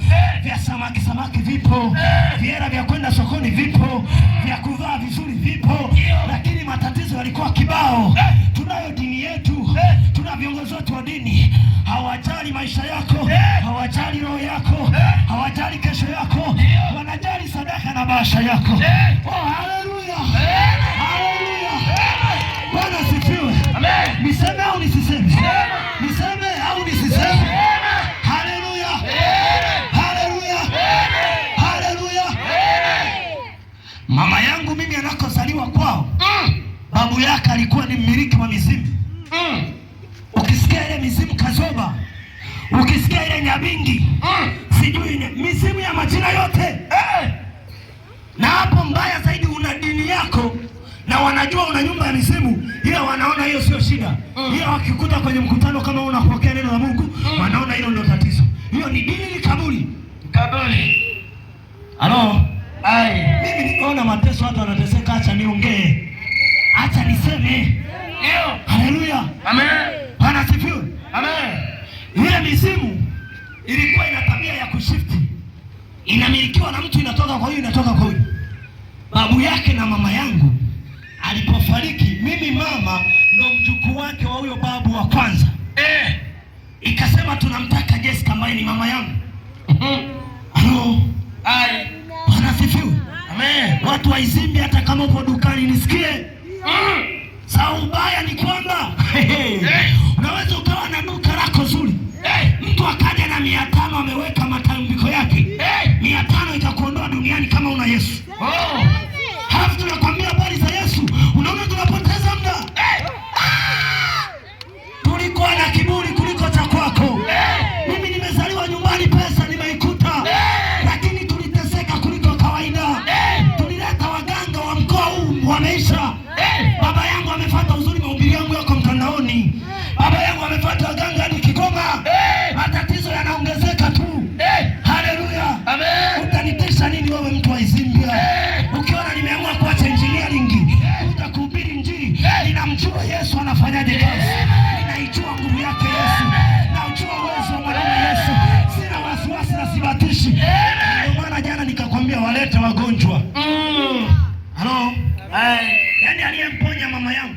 vya samaki samaki vipo, viera vya kwenda sokoni vipo, vya kuvaa vizuri vipo, lakini matatizo yalikuwa kibao. Tunayo dini yetu, tuna viongozi wetu wa dini, hawajali maisha yako, hawajali roho yako, hawajali kesho yako, wanajali sadaka na bahasha yako. Oh, haleluya, haleluya! Bwana asifiwe. Amen. Niseme au nisiseme? Niseme au nisiseme? Haleluya, haleluya, haleluya! Mama yangu mimi anakozaliwa kwao, babu yake alikuwa ni mmiliki wa mizimu. Ukisikia ile mizimu Kazoba, ukisikia ile Nyabingi, sijui ile mizimu ya majina yote. Na hapo mbaya zaidi, una dini yako na wanajua una nyumba ya mizimu, ila wanaona hiyo sio shida. Ila wakikuta kwenye mkutano kama unapokea neno la Mungu, wanaona hilo ndio tatizo. Hiyo ni dini, ni kaburi. Kaburi. Halo, Ai. mimi nikaona mateso, watu wanateseka, acha niongee, acha niseme. Ndio. Haleluya, Amen. Bwana asifiwe. Amen. Ile mizimu ilikuwa ina tabia ya kushifti, inamilikiwa na mtu, inatoka kwa huyu, inatoka kwa huyu. Babu yake na mama yangu alipofariki, mimi mama ndo mjukuu wake wa huyo babu wa kwanza. Ikasema tunamtaka Jessica ambaye ni mama yangu. Halo, Ai. Bwana asifiwe. Amen. Watu wa Izimbi, hata kama upo dukani nisikie. Saa ubaya ni kwamba unaweza ukawa na duka lako zuri, mtu akaja na 500 ameweka matambiko yake, 500 itakuondoa duniani kama una Yesu. Oh. Halafu tunakwambia habari za Yesu, unaona tunapoteza muda. Ah! Tulikuwa na kiburi kuliko cha kwako. Mimi nimezaliwa nyumbani, pesa nimeikuta, lakini tuliteseka kuliko kawaida. Tulileta waganga wa mkoa huu, wameisha. Baba yangu amefuata uzuri, mahubiri yangu yako mtandaoni. Baba yangu amefuata waganga hadi Kigoma. Walete wagonjwa. Halo? Yaani aliyemponya mama yangu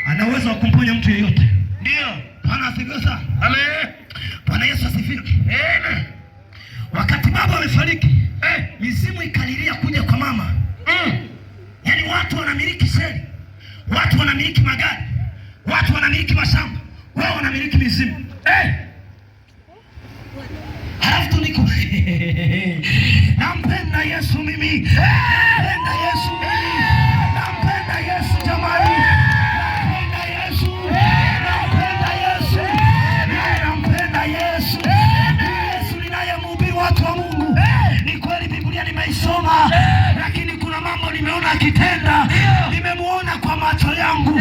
ana uwezo wa kumponya mtu yeyote. Ndio. Bwana asifiwe sana. Amen. Bwana Yesu asifiwe. Amen. Wakati baba amefariki, Eh. mizimu ikalilia kuja kwa mama. Yaani watu wanamiliki sheli, watu wanamiliki magari, watu wanamiliki mashamba, wao wanamiliki mizimu. Eh. Halafu tu niko nampenda Yesu mimi, nampenda Yesu mimi, nampenda Yesu jamani, nampenda Yesu, nampenda Yesu, mimi nampenda Yesu. Yesu ninayemhubiri watu wa Mungu. Ni kweli Biblia nimeisoma, lakini kuna mambo nimeona akitenda, nimemuona kwa macho yangu,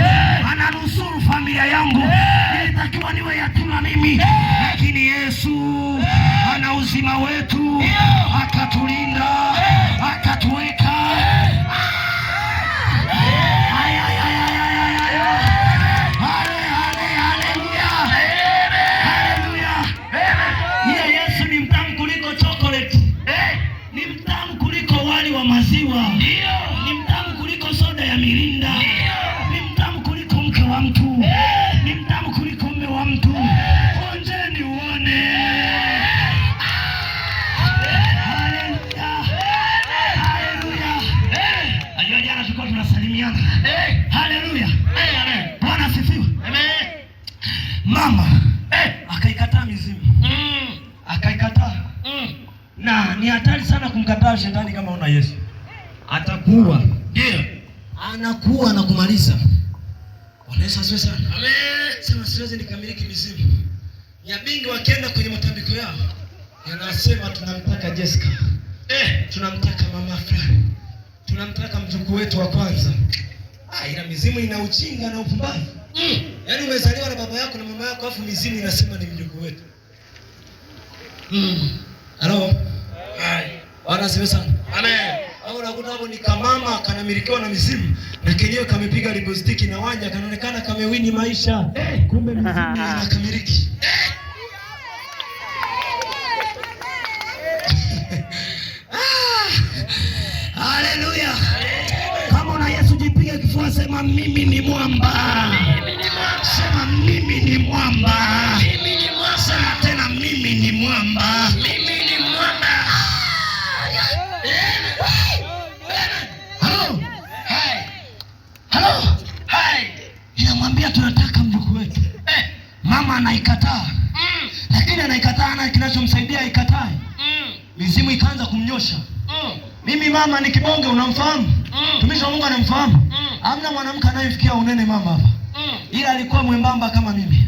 ananusuru familia yangu. Nilitakiwa niwe yatima mimi, lakini Yesu ana uzima wetu, akatulinda, akatuweka. Ay, ay, ay, ay, ay, ay, ay. Haleluya. Haleluya. Hiyo Yesu ni mtamu kuliko chocolate. Ni mtamu kuliko wali wa maziwa. Ni mtamu kuliko soda ya mirinda. Ni mtamu kuliko mke wa mtu. Ni mtamu kuliko mume wa mtu. Onjeni uone. Haleluya. Haleluya. Najua jana tulikuwa tunasalimiana. Haleluya. Amen. Bwana asifiwe. Amen. Mama akaikataa mizimu. Akaikataa. Na ni hatari sana kumkataa shetani kama una Yesu. Atakuua. Ndio. Anakuua na kumaliza. Bwana Yesu asifiwe sana. Amen. Sema siwezi nikamiliki mizimu. Nyabingi wakienda kwenye matambiko yao yanasema tunamtaka Jessica. Tunamtaka mama fulani. Tunamtaka mjukuu wetu wa kwanza. Ah, ila mizimu ina ujinga na upumbavu. Yaani umezaliwa na baba yako na mama yako afu mizimu inasema ni mjukuu wetu. Halo? Bwana asifiwe sana. Amen. Au unakuta hapo ni kamama kanamilikiwa na mizimu na kenyewe kamepiga lipstick na wanja kanaonekana kamewini maisha. Kumbe mizimu inakamiliki. Haleluya. Kama una Yesu jipige kifua, sema mimi ni mwamba. Sema mimi ni mwamba. Sema tena mimi ni mwamba. Mimi ni mwamba. Halo? Hai. Halo? Hai. Inamwambia tunataka mjukuu wetu. Mama anaikataa. Lakini anaikataa na kinachomsaidia aikatae. Mizimu ikaanza kumnyosha. Mimi mama ni kibonge, unamfahamu? Mtumishi wa Mungu anamfahamu. Hamna mwanamke anayefikia unene mama hapa. Ila alikuwa mwembamba kama mimi.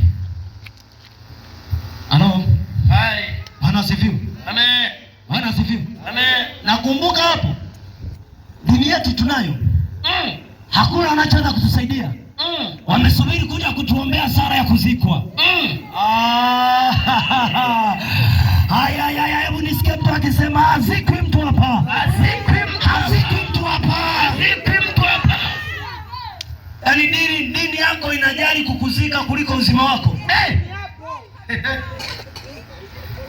Halo? Hai. Bwana asifiwe. Amen. Bwana asifiwe. Amen. Nakumbuka hapo dunia yetu tunayo, hakuna anachoweza kutusaidia. Wamesubiri kuja kutuombea sara ya kuzikwa. Ah, haya, haya, hebu nisikie mtu akisema azikwi mtu hapa, Azikwi mtu. azikwi mtu hapa. Azikwi mtu hapa. Yaani dini yako inajali kukuzika kuliko uzima wako.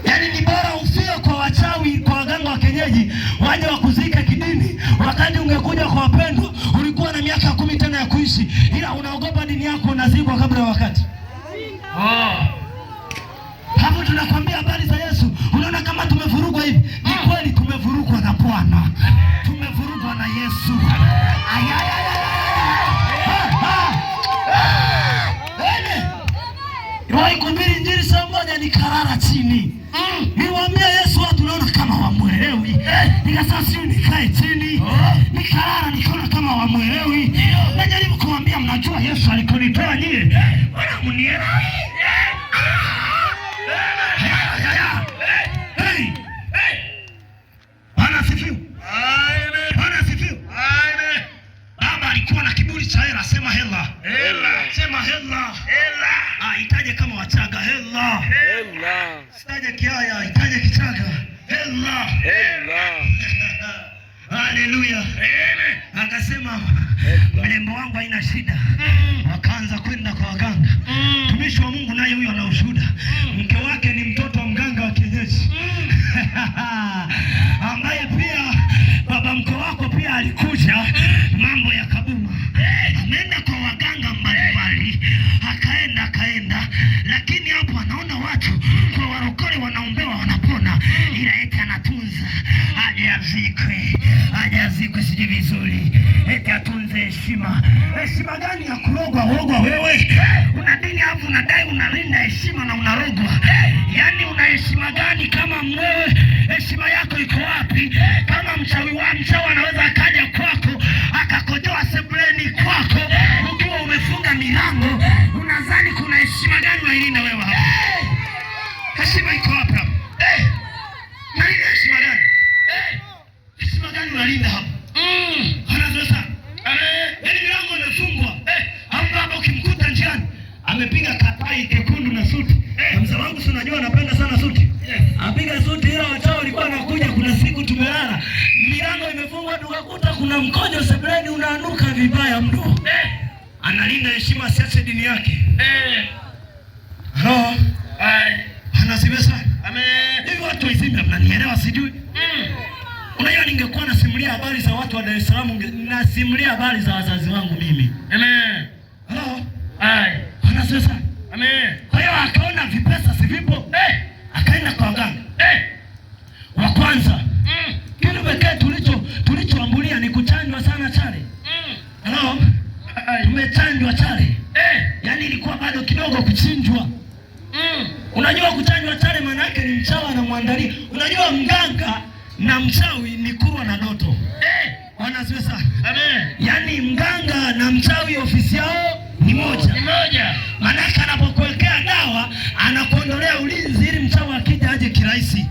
Yaani ni bora ufie kwa wachawi, kwa waganga wa kienyeji waje wakuzike kidini, wakati ungekuja kwa wapendwa ulikuwa na miaka 10 tena ya kuishi, ila unaogopa dini yako, unazikwa kabla ya wakati. Hapo tunakwambia habari za Yesu, unaona kama tumevurugwa hivi. Ni kweli tumevurugwa na Bwana, tumevurugwa na Yesu. Ay, ay, ay, ay, ay. Ha, ha. Ene. Niwahi kuhubiri injili saa moja nikalala chini. Niwaambia Yesu watu naona kama wamuelewi. Nikasema sio nikae chini. Nikalala nikaona kama wamuelewi. Najaribu kuwaambia mnajua Yesu alikonitoa nyie. Mbona mnielewi? Hey. Bwana asifiwe. Amen. Bwana asifiwe. Amen. Baba alikuwa na kiburi cha hela, sema hela. Hela. Sema hela. Hela. Ah, itaje kama Wachaga hela. Hela. Sitaje Kiaya, itaje Kichaga. Hela. Hela. Haleluya. Amen. Akasema mlembo wangu haina shida. Wakaanza kwenda kwa waganga. Mtumishi wa Mungu naye huyo ana ushuhuda. Mke wake ni mtoto wa mganga wa kienyeji. Ambaye pia Aje azikwe, aje azikwe sijui vizuri, eti atunze heshima. Heshima gani ya kurogwa? Rogwa wewe, una dini alafu unadai unalinda heshima na unarogwa. Yaani una heshima gani kama mwewe? Heshima yako iko wapi? Kama mchawi wa mchawi anaweza akaja kwako akakojoa sebuleni kwako ukiwa umefunga milango, unadhani kuna heshima gani unailinda wewe hapo? Heshima iko wapi hapo? Unalinda heshima gani? Heshima gani unalinda hapo? Anasema sana. Yaani milango imefungwa. Au baba ukimkuta njiani amepiga katai kekundu na suti. Na mzee wangu si unajua anapenda sana suti. Apiga suti ila wachawi walikuwa wanakuja, kuna siku tumelala milango imefungwa tukakuta kuna mkojo sebuleni unaanuka vibaya mno. Analinda heshima asiache dini yake. Halo. Anasema sana. Hivi watu wazima mnanielewa sijui? Unajua ningekuwa nasimulia habari za watu wa Dar es Salaam, nasimulia habari za wazazi wangu mimi. Halo. Anasema sana. Kwa hiyo akaona vipesa sivipo, akaenda kwa waganga. Wa kwanza, kitu pekee tulichoambulia ni kuchanjwa sana chale. Halo. Tumechanjwa chale. Yaani ilikuwa bado kidogo kuchinjwa. Unajua kuchanjwa chale maana yake ni mchawi anamwandalia. Unajua mganga na mchawi ni kurwa na doto. Bwana asifiwe sana. Yaani mganga na mchawi ofisi yao ni moja. Maanake anapokuwekea dawa anakuondolea ulinzi ili mchawi akija aje kirahisi.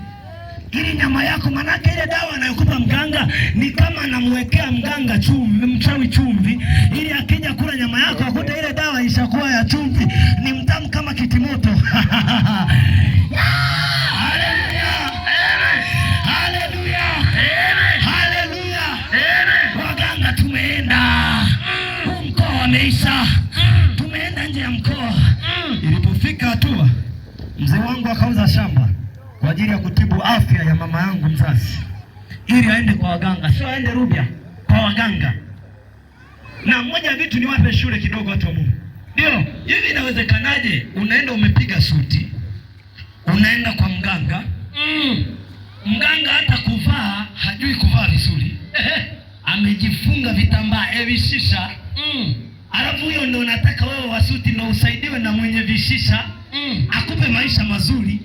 Ili nyama yako, maanake ile dawa anayokupa mganga ni kama anamwekea mganga chumvi, mchawi chumvi, ili akija kula nyama yako akute ile dawa ishakuwa ya chumvi, ni mtamu kama kitimoto. Haleluya! Haleluya! Haleluya! Waganga tumeenda, huu mkoa wameisha, tumeenda nje ya mkoa. Ilipofika hatua, mzee wangu akauza shamba kwa ajili ya kutibu afya ya mama yangu mzazi, ili aende kwa waganga, sio aende Rubya, kwa waganga. Na moja ya vitu niwape shule kidogo, watu wa Mungu. Ndio, hivi inawezekanaje unaenda umepiga suti, unaenda kwa mganga, mganga hata kuvaa hajui kuvaa vizuri, amejifunga vitambaa evishisha, alafu huyo ndo unataka wewe wasuti ndo usaidiwe na mwenye vishisha akupe maisha mazuri.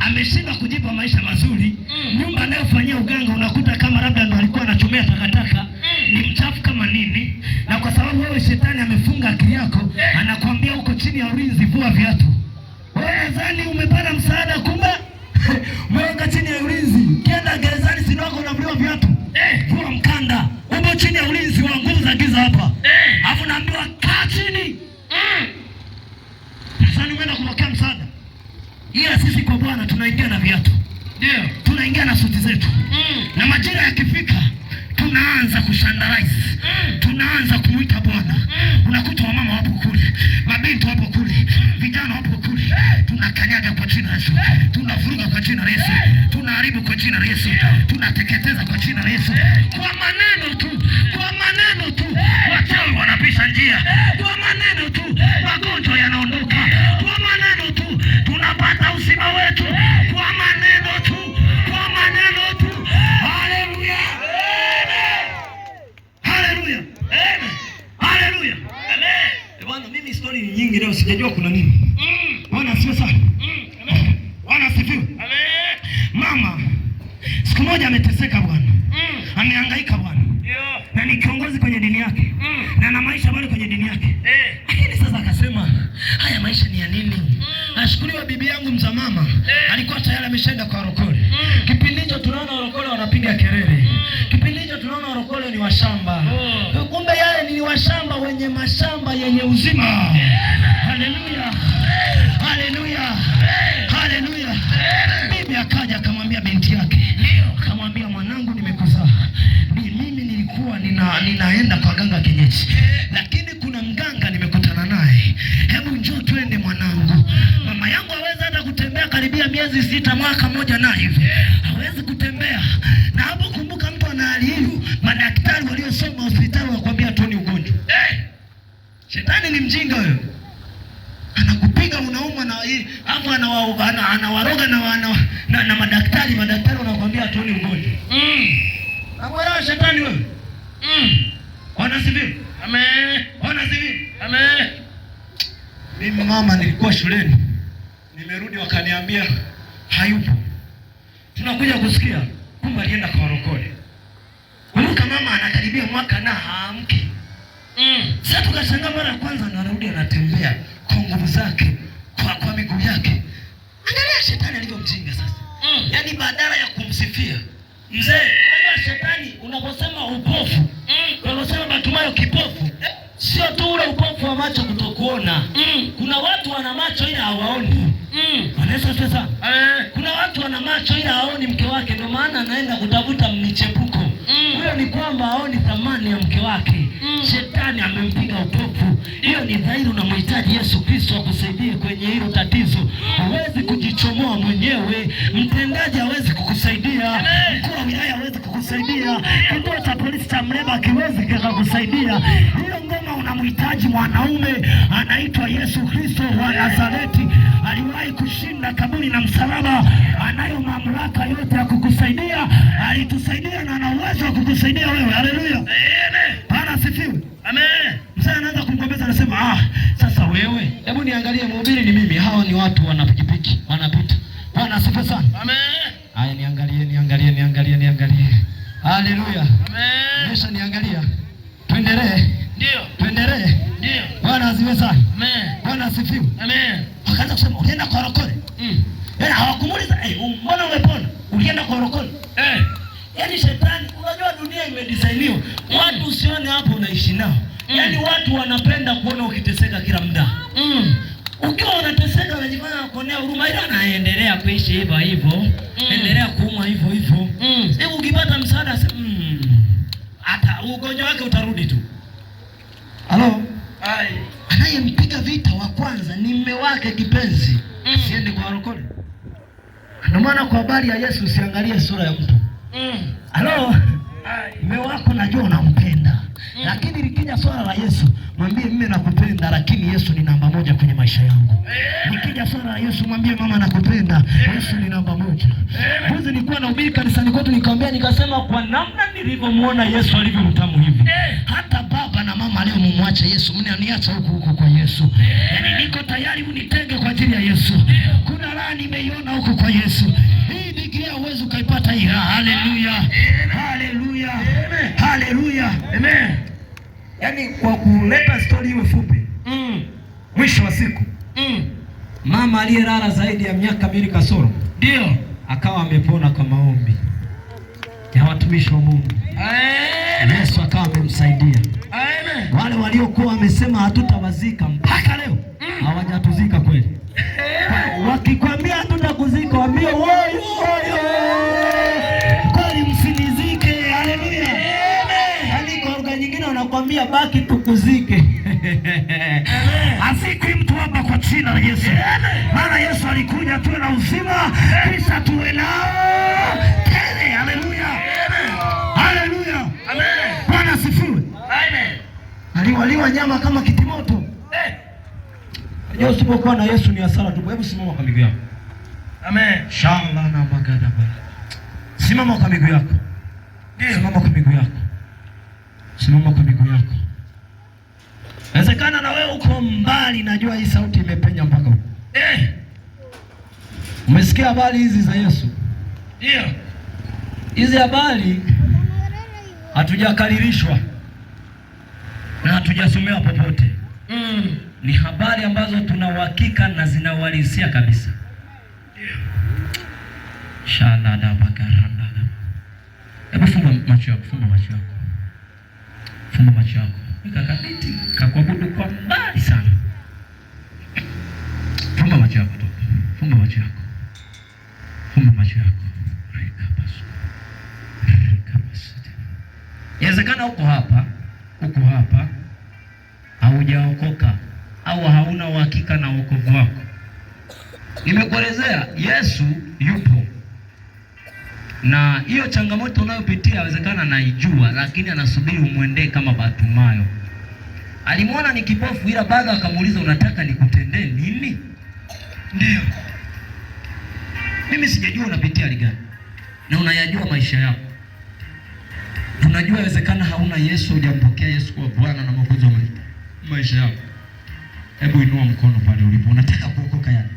Ameshindwa kujipa maisha mazuri. Nyumba anayofanyia uganga unakuta kama labda ndo alikuwa anachomea takataka, ni mchafu kama nini, na kwa sababu wewe shetani amefunga akili yako, anakuambia uko chini ya ulinzi, vua viatu. Wewe nadhani umepata msaada, kumbe umeweka chini ya ulinzi. Ukienda gerezani, si wako unavuliwa viatu, vua mkanda, upo chini ya ulinzi wa nguvu za giza hapa, alafu naambiwa kaa chini. Sasa nimeenda kupokea msaada, ila sisi kwa Bwana tunaingia na viatu, tunaingia na suti zetu, na majira yakifika tunaanza kushandalize, tunaanza kumuita Bwana. Unakuta wamama wapo kule, mabinti wapo kule, vijana wapo kule, tunakanyaga kwa jina la Yesu, tunavuruga kwa jina la Yesu, tunaharibu kwa jina la Yesu, tunateketeza kwa jina la Yesu. Kwa maneno tu, kwa maneno tu, wachawi wanapisha njia, kwa maneno tu, magonjwa yanaondoka, kwa maneno tu, tunapata uzima wetu, kwa maneno tu, kwa maneno tu. Haleluya! Haleluya! Haleluya! Bwana, mimi story ni nyingi leo, sijajua kuna nini. Bwana asifiwe sana. Bwana asifiwe. Mama siku moja ameteseka bwana, amehangaika bwana, na ni kiongozi kwenye dini yake na ana maisha bado kwenye dini yake, lakini sasa akasema haya maisha ni ya nini? Ashukuriwa bibi yangu mzamama alikuwa tayari ameshaenda kwa warokole. Kipindi hicho tunaona warokole wanapiga kelele, kipindi hicho tunaona warokole ni washamba, kumbe yale ni washamba wenye mashamba yenye uzima. Haleluya, haleluya, haleluya. Bibi akaja akamwambia binti yake, akamwambia mwanangu, nimekuzaa mimi nilikuwa ninaenda kwa ganga kienyeji, lakini kuna mganga nimekutana naye, hebu njoo twende mwanangu. Mama yangu hawezi hata kutembea karibia miezi 6 mwaka mmoja na hivi hawezi kutembea. Na hapo kumbuka, mtu ana hali hiyo, madaktari waliosoma hospitali wakwambia tuoni ugonjwa. Shetani ni mjinga huyo, anakupiga unaumwa na hapo anawaroga na madaktari wanakuambia tuoni ugonjwa. shetani wewe. Bwana asifiwe. Amen. Bwana asifiwe. Amen. Mimi mama, nilikuwa shuleni, nimerudi wakaniambia hayupo. Tunakuja kusikia kumbe alienda kwa warokole. Kumbuka mama anakaribia mwaka na haamki. Sasa tukashangaa mara ya kwanza anarudi anatembea kwa nguvu zake, kwa miguu yake. Angalia shetani alivyo mjinga sasa. Yaani badala ya kumsifia mzee, unajua shetani unaposema upofu, unaposema Batumayo kipofu, sio tu ule upofu wa macho kutokuona. Kuna watu wana macho ila hawaoni. Bwana Yesu asifiwe sana. Amen. Kuna watu wana macho ila haoni mke wake, ndio maana anaenda kutafuta michepuko. Huyo ni kwamba haoni thamani ya mke wake. Shetani amempiga upofu. Hiyo ni dhahiri, unamhitaji Yesu Kristo akusaidie kwenye hilo tatizo. Huwezi kujichomoa mwenyewe, mtendaji hawezi kukusaidia, mkuu wa wilaya hawezi kukusaidia, kituo cha polisi cha Mleba hakiwezi kikakusaidia. Hiyo ngoma unamhitaji mwanaume anaitwa Yesu Kristo wa Nazareti. Aliwahi kushinda kaburi na msalaba, anayo mamlaka yote ya kukusaidia. Alitusaidia na ana uwezo wa kukusaidia wewe. Haleluya, Bwana asifiwe. Amen. Mzee anaanza kumgombeza, anasema sasa wewe, hebu niangalie, mhubiri ni mimi, hawa ni watu wana pikipiki wanapita. Bwana asifiwe sana. Amen. Haya, niangalie, niangalie, niangalie, niangalie. Haleluya, Amen. mesha niangalia. Tuendelee, Ndio. tuendelee. Ndio. Bwana asifiwe sana. Amen. Bwana asifiwe. Amen. Wakaanza kusema ulienda kwa warokole. Yaani hawakumuuliza, mbona umepona? Ulienda kwa warokole? Yaani shetani, unajua dunia imedisainiwa. Watu usione hapo unaishi nao. Yaani watu wanapenda kuona ukiteseka kila muda. Ukiwa unateseka unajifanya kuonea huruma, ila anaendelea kuishi hivyo hivyo. Endelea kuumwa hivyo hivyo. Hebu ukipata msaada hata ugonjwa wake utarudi tu. Halo? Ai. Anayempiga vita wa kwanza ni mume wake kipenzi. Siende kwa warokole. Ndio maana kwa habari ya Yesu usiangalie sura ya mtu. Halo? Mume wako najua unampenda. Lakini likija swala la Yesu, mwambie mimi nakupenda, lakini Yesu ni namba moja kwenye maisha yangu. Likija swala la Yesu, mwambie mama nakupenda, Yesu ni namba moja. Juzi nilikuwa nahubiri kanisani kwetu, nikamwambia nikasema, kwa namna nilivyomuona Yesu alivyo mtamu hivi, hata baba na mama leo mumwache Yesu, mnaniacha huku huku kwa Yesu. Yaani niko tayari unitenge kwa ajili ya Yesu. Kuna raha nimeiona huku kwa Yesu. Hii Biblia huwezi ukaipata hii raha. Haleluya. Haleluya. Haleluya. Amen. Yaani kwa kuleta story iwe fupi, mwisho wa siku mama aliyelala zaidi ya miaka 2 kasoro Ndio. akawa amepona kwa maombi ya watumishi wa Mungu. Amen. Yesu akawa amemsaidia. Amen. Wale waliokuwa wamesema hatutawazika mpaka leo hawajatuzika kweli. Wakikwambia hatutakuzika, waambie woyo woyo, kweli msinizike. Haleluya. Yaani kwa lugha nyingine wanakwambia baki tukuzike. Azikwi mtu hapa kwa jina la Yesu, maana Yesu alikuja tuwe na uzima kisha tuwe nao tele. Haleluya, haleluya, Bwana asifiwe. Amen. Aliwaliwa nyama kama kitimoto. Unajua usipokuwa na Yesu ni hasara tu. Hebu simama kwa miguu yako. Amen. Shala na magada bala. Simama kwa miguu yako. Simama kwa miguu yako. Simama kwa miguu yako. Inawezekana na wewe uko mbali, najua hii sauti imepenya mpaka huko. Umesikia habari hizi za Yesu? Ndio. Hizi habari hatujakaririshwa na hatujasomewa popote. Ni habari ambazo tuna uhakika na zinauhalisia kabisa. Shala da bakaranda. Hebu fumba macho yako, fumba macho yako. Fumba macho yako. Weka kabiti kakuabudu kwa mbali sana. Fumba macho yako tu. Fumba macho yako. Fumba macho yako. Rekabasu. Rekabasu. Inawezekana uko hapa, uko hapa haujaokoka au hauna uhakika na wokovu wako. Nimekuelezea Yesu yupo, na hiyo changamoto unayopitia inawezekana anaijua, lakini anasubiri umwendee kama Bartimayo. Alimwona ni kipofu, ila bado akamuuliza unataka nikutendee nini? Ndio. Mimi sijajua unapitia hali gani na unayajua maisha yako. Tunajua inawezekana hauna Yesu, hujampokea Yesu kuwa Bwana na Mwokozi wa maisha yako. Hebu inua mkono pale ulipo, unataka kuokoka yani,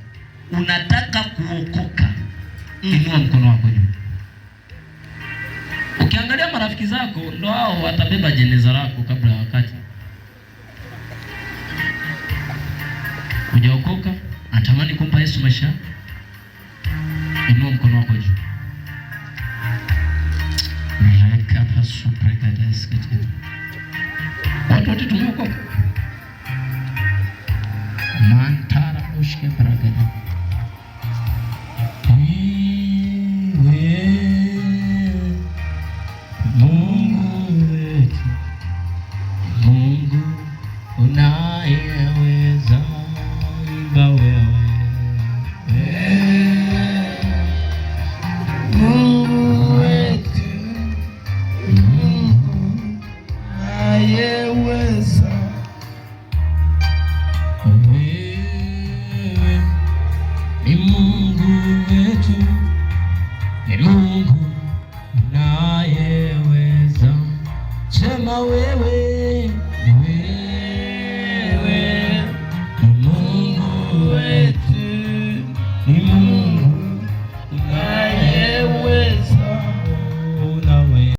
unataka kuokoka, inua mkono wako juu. Ukiangalia marafiki zako ndo hao watabeba jeneza lako kabla ya wakati. Hujaokoka, natamani kumpa Yesu maisha, inua mkono wako juu. Watu wote tumeokoka. Mantara ushike paragada. Wewe Mungu wetu, Mungu unayeweza, imba wewe. Mungu wetu, Mungu unayeweza, wewe ni Mungu wetu, ni Mungu unayeweza. Sema wewe.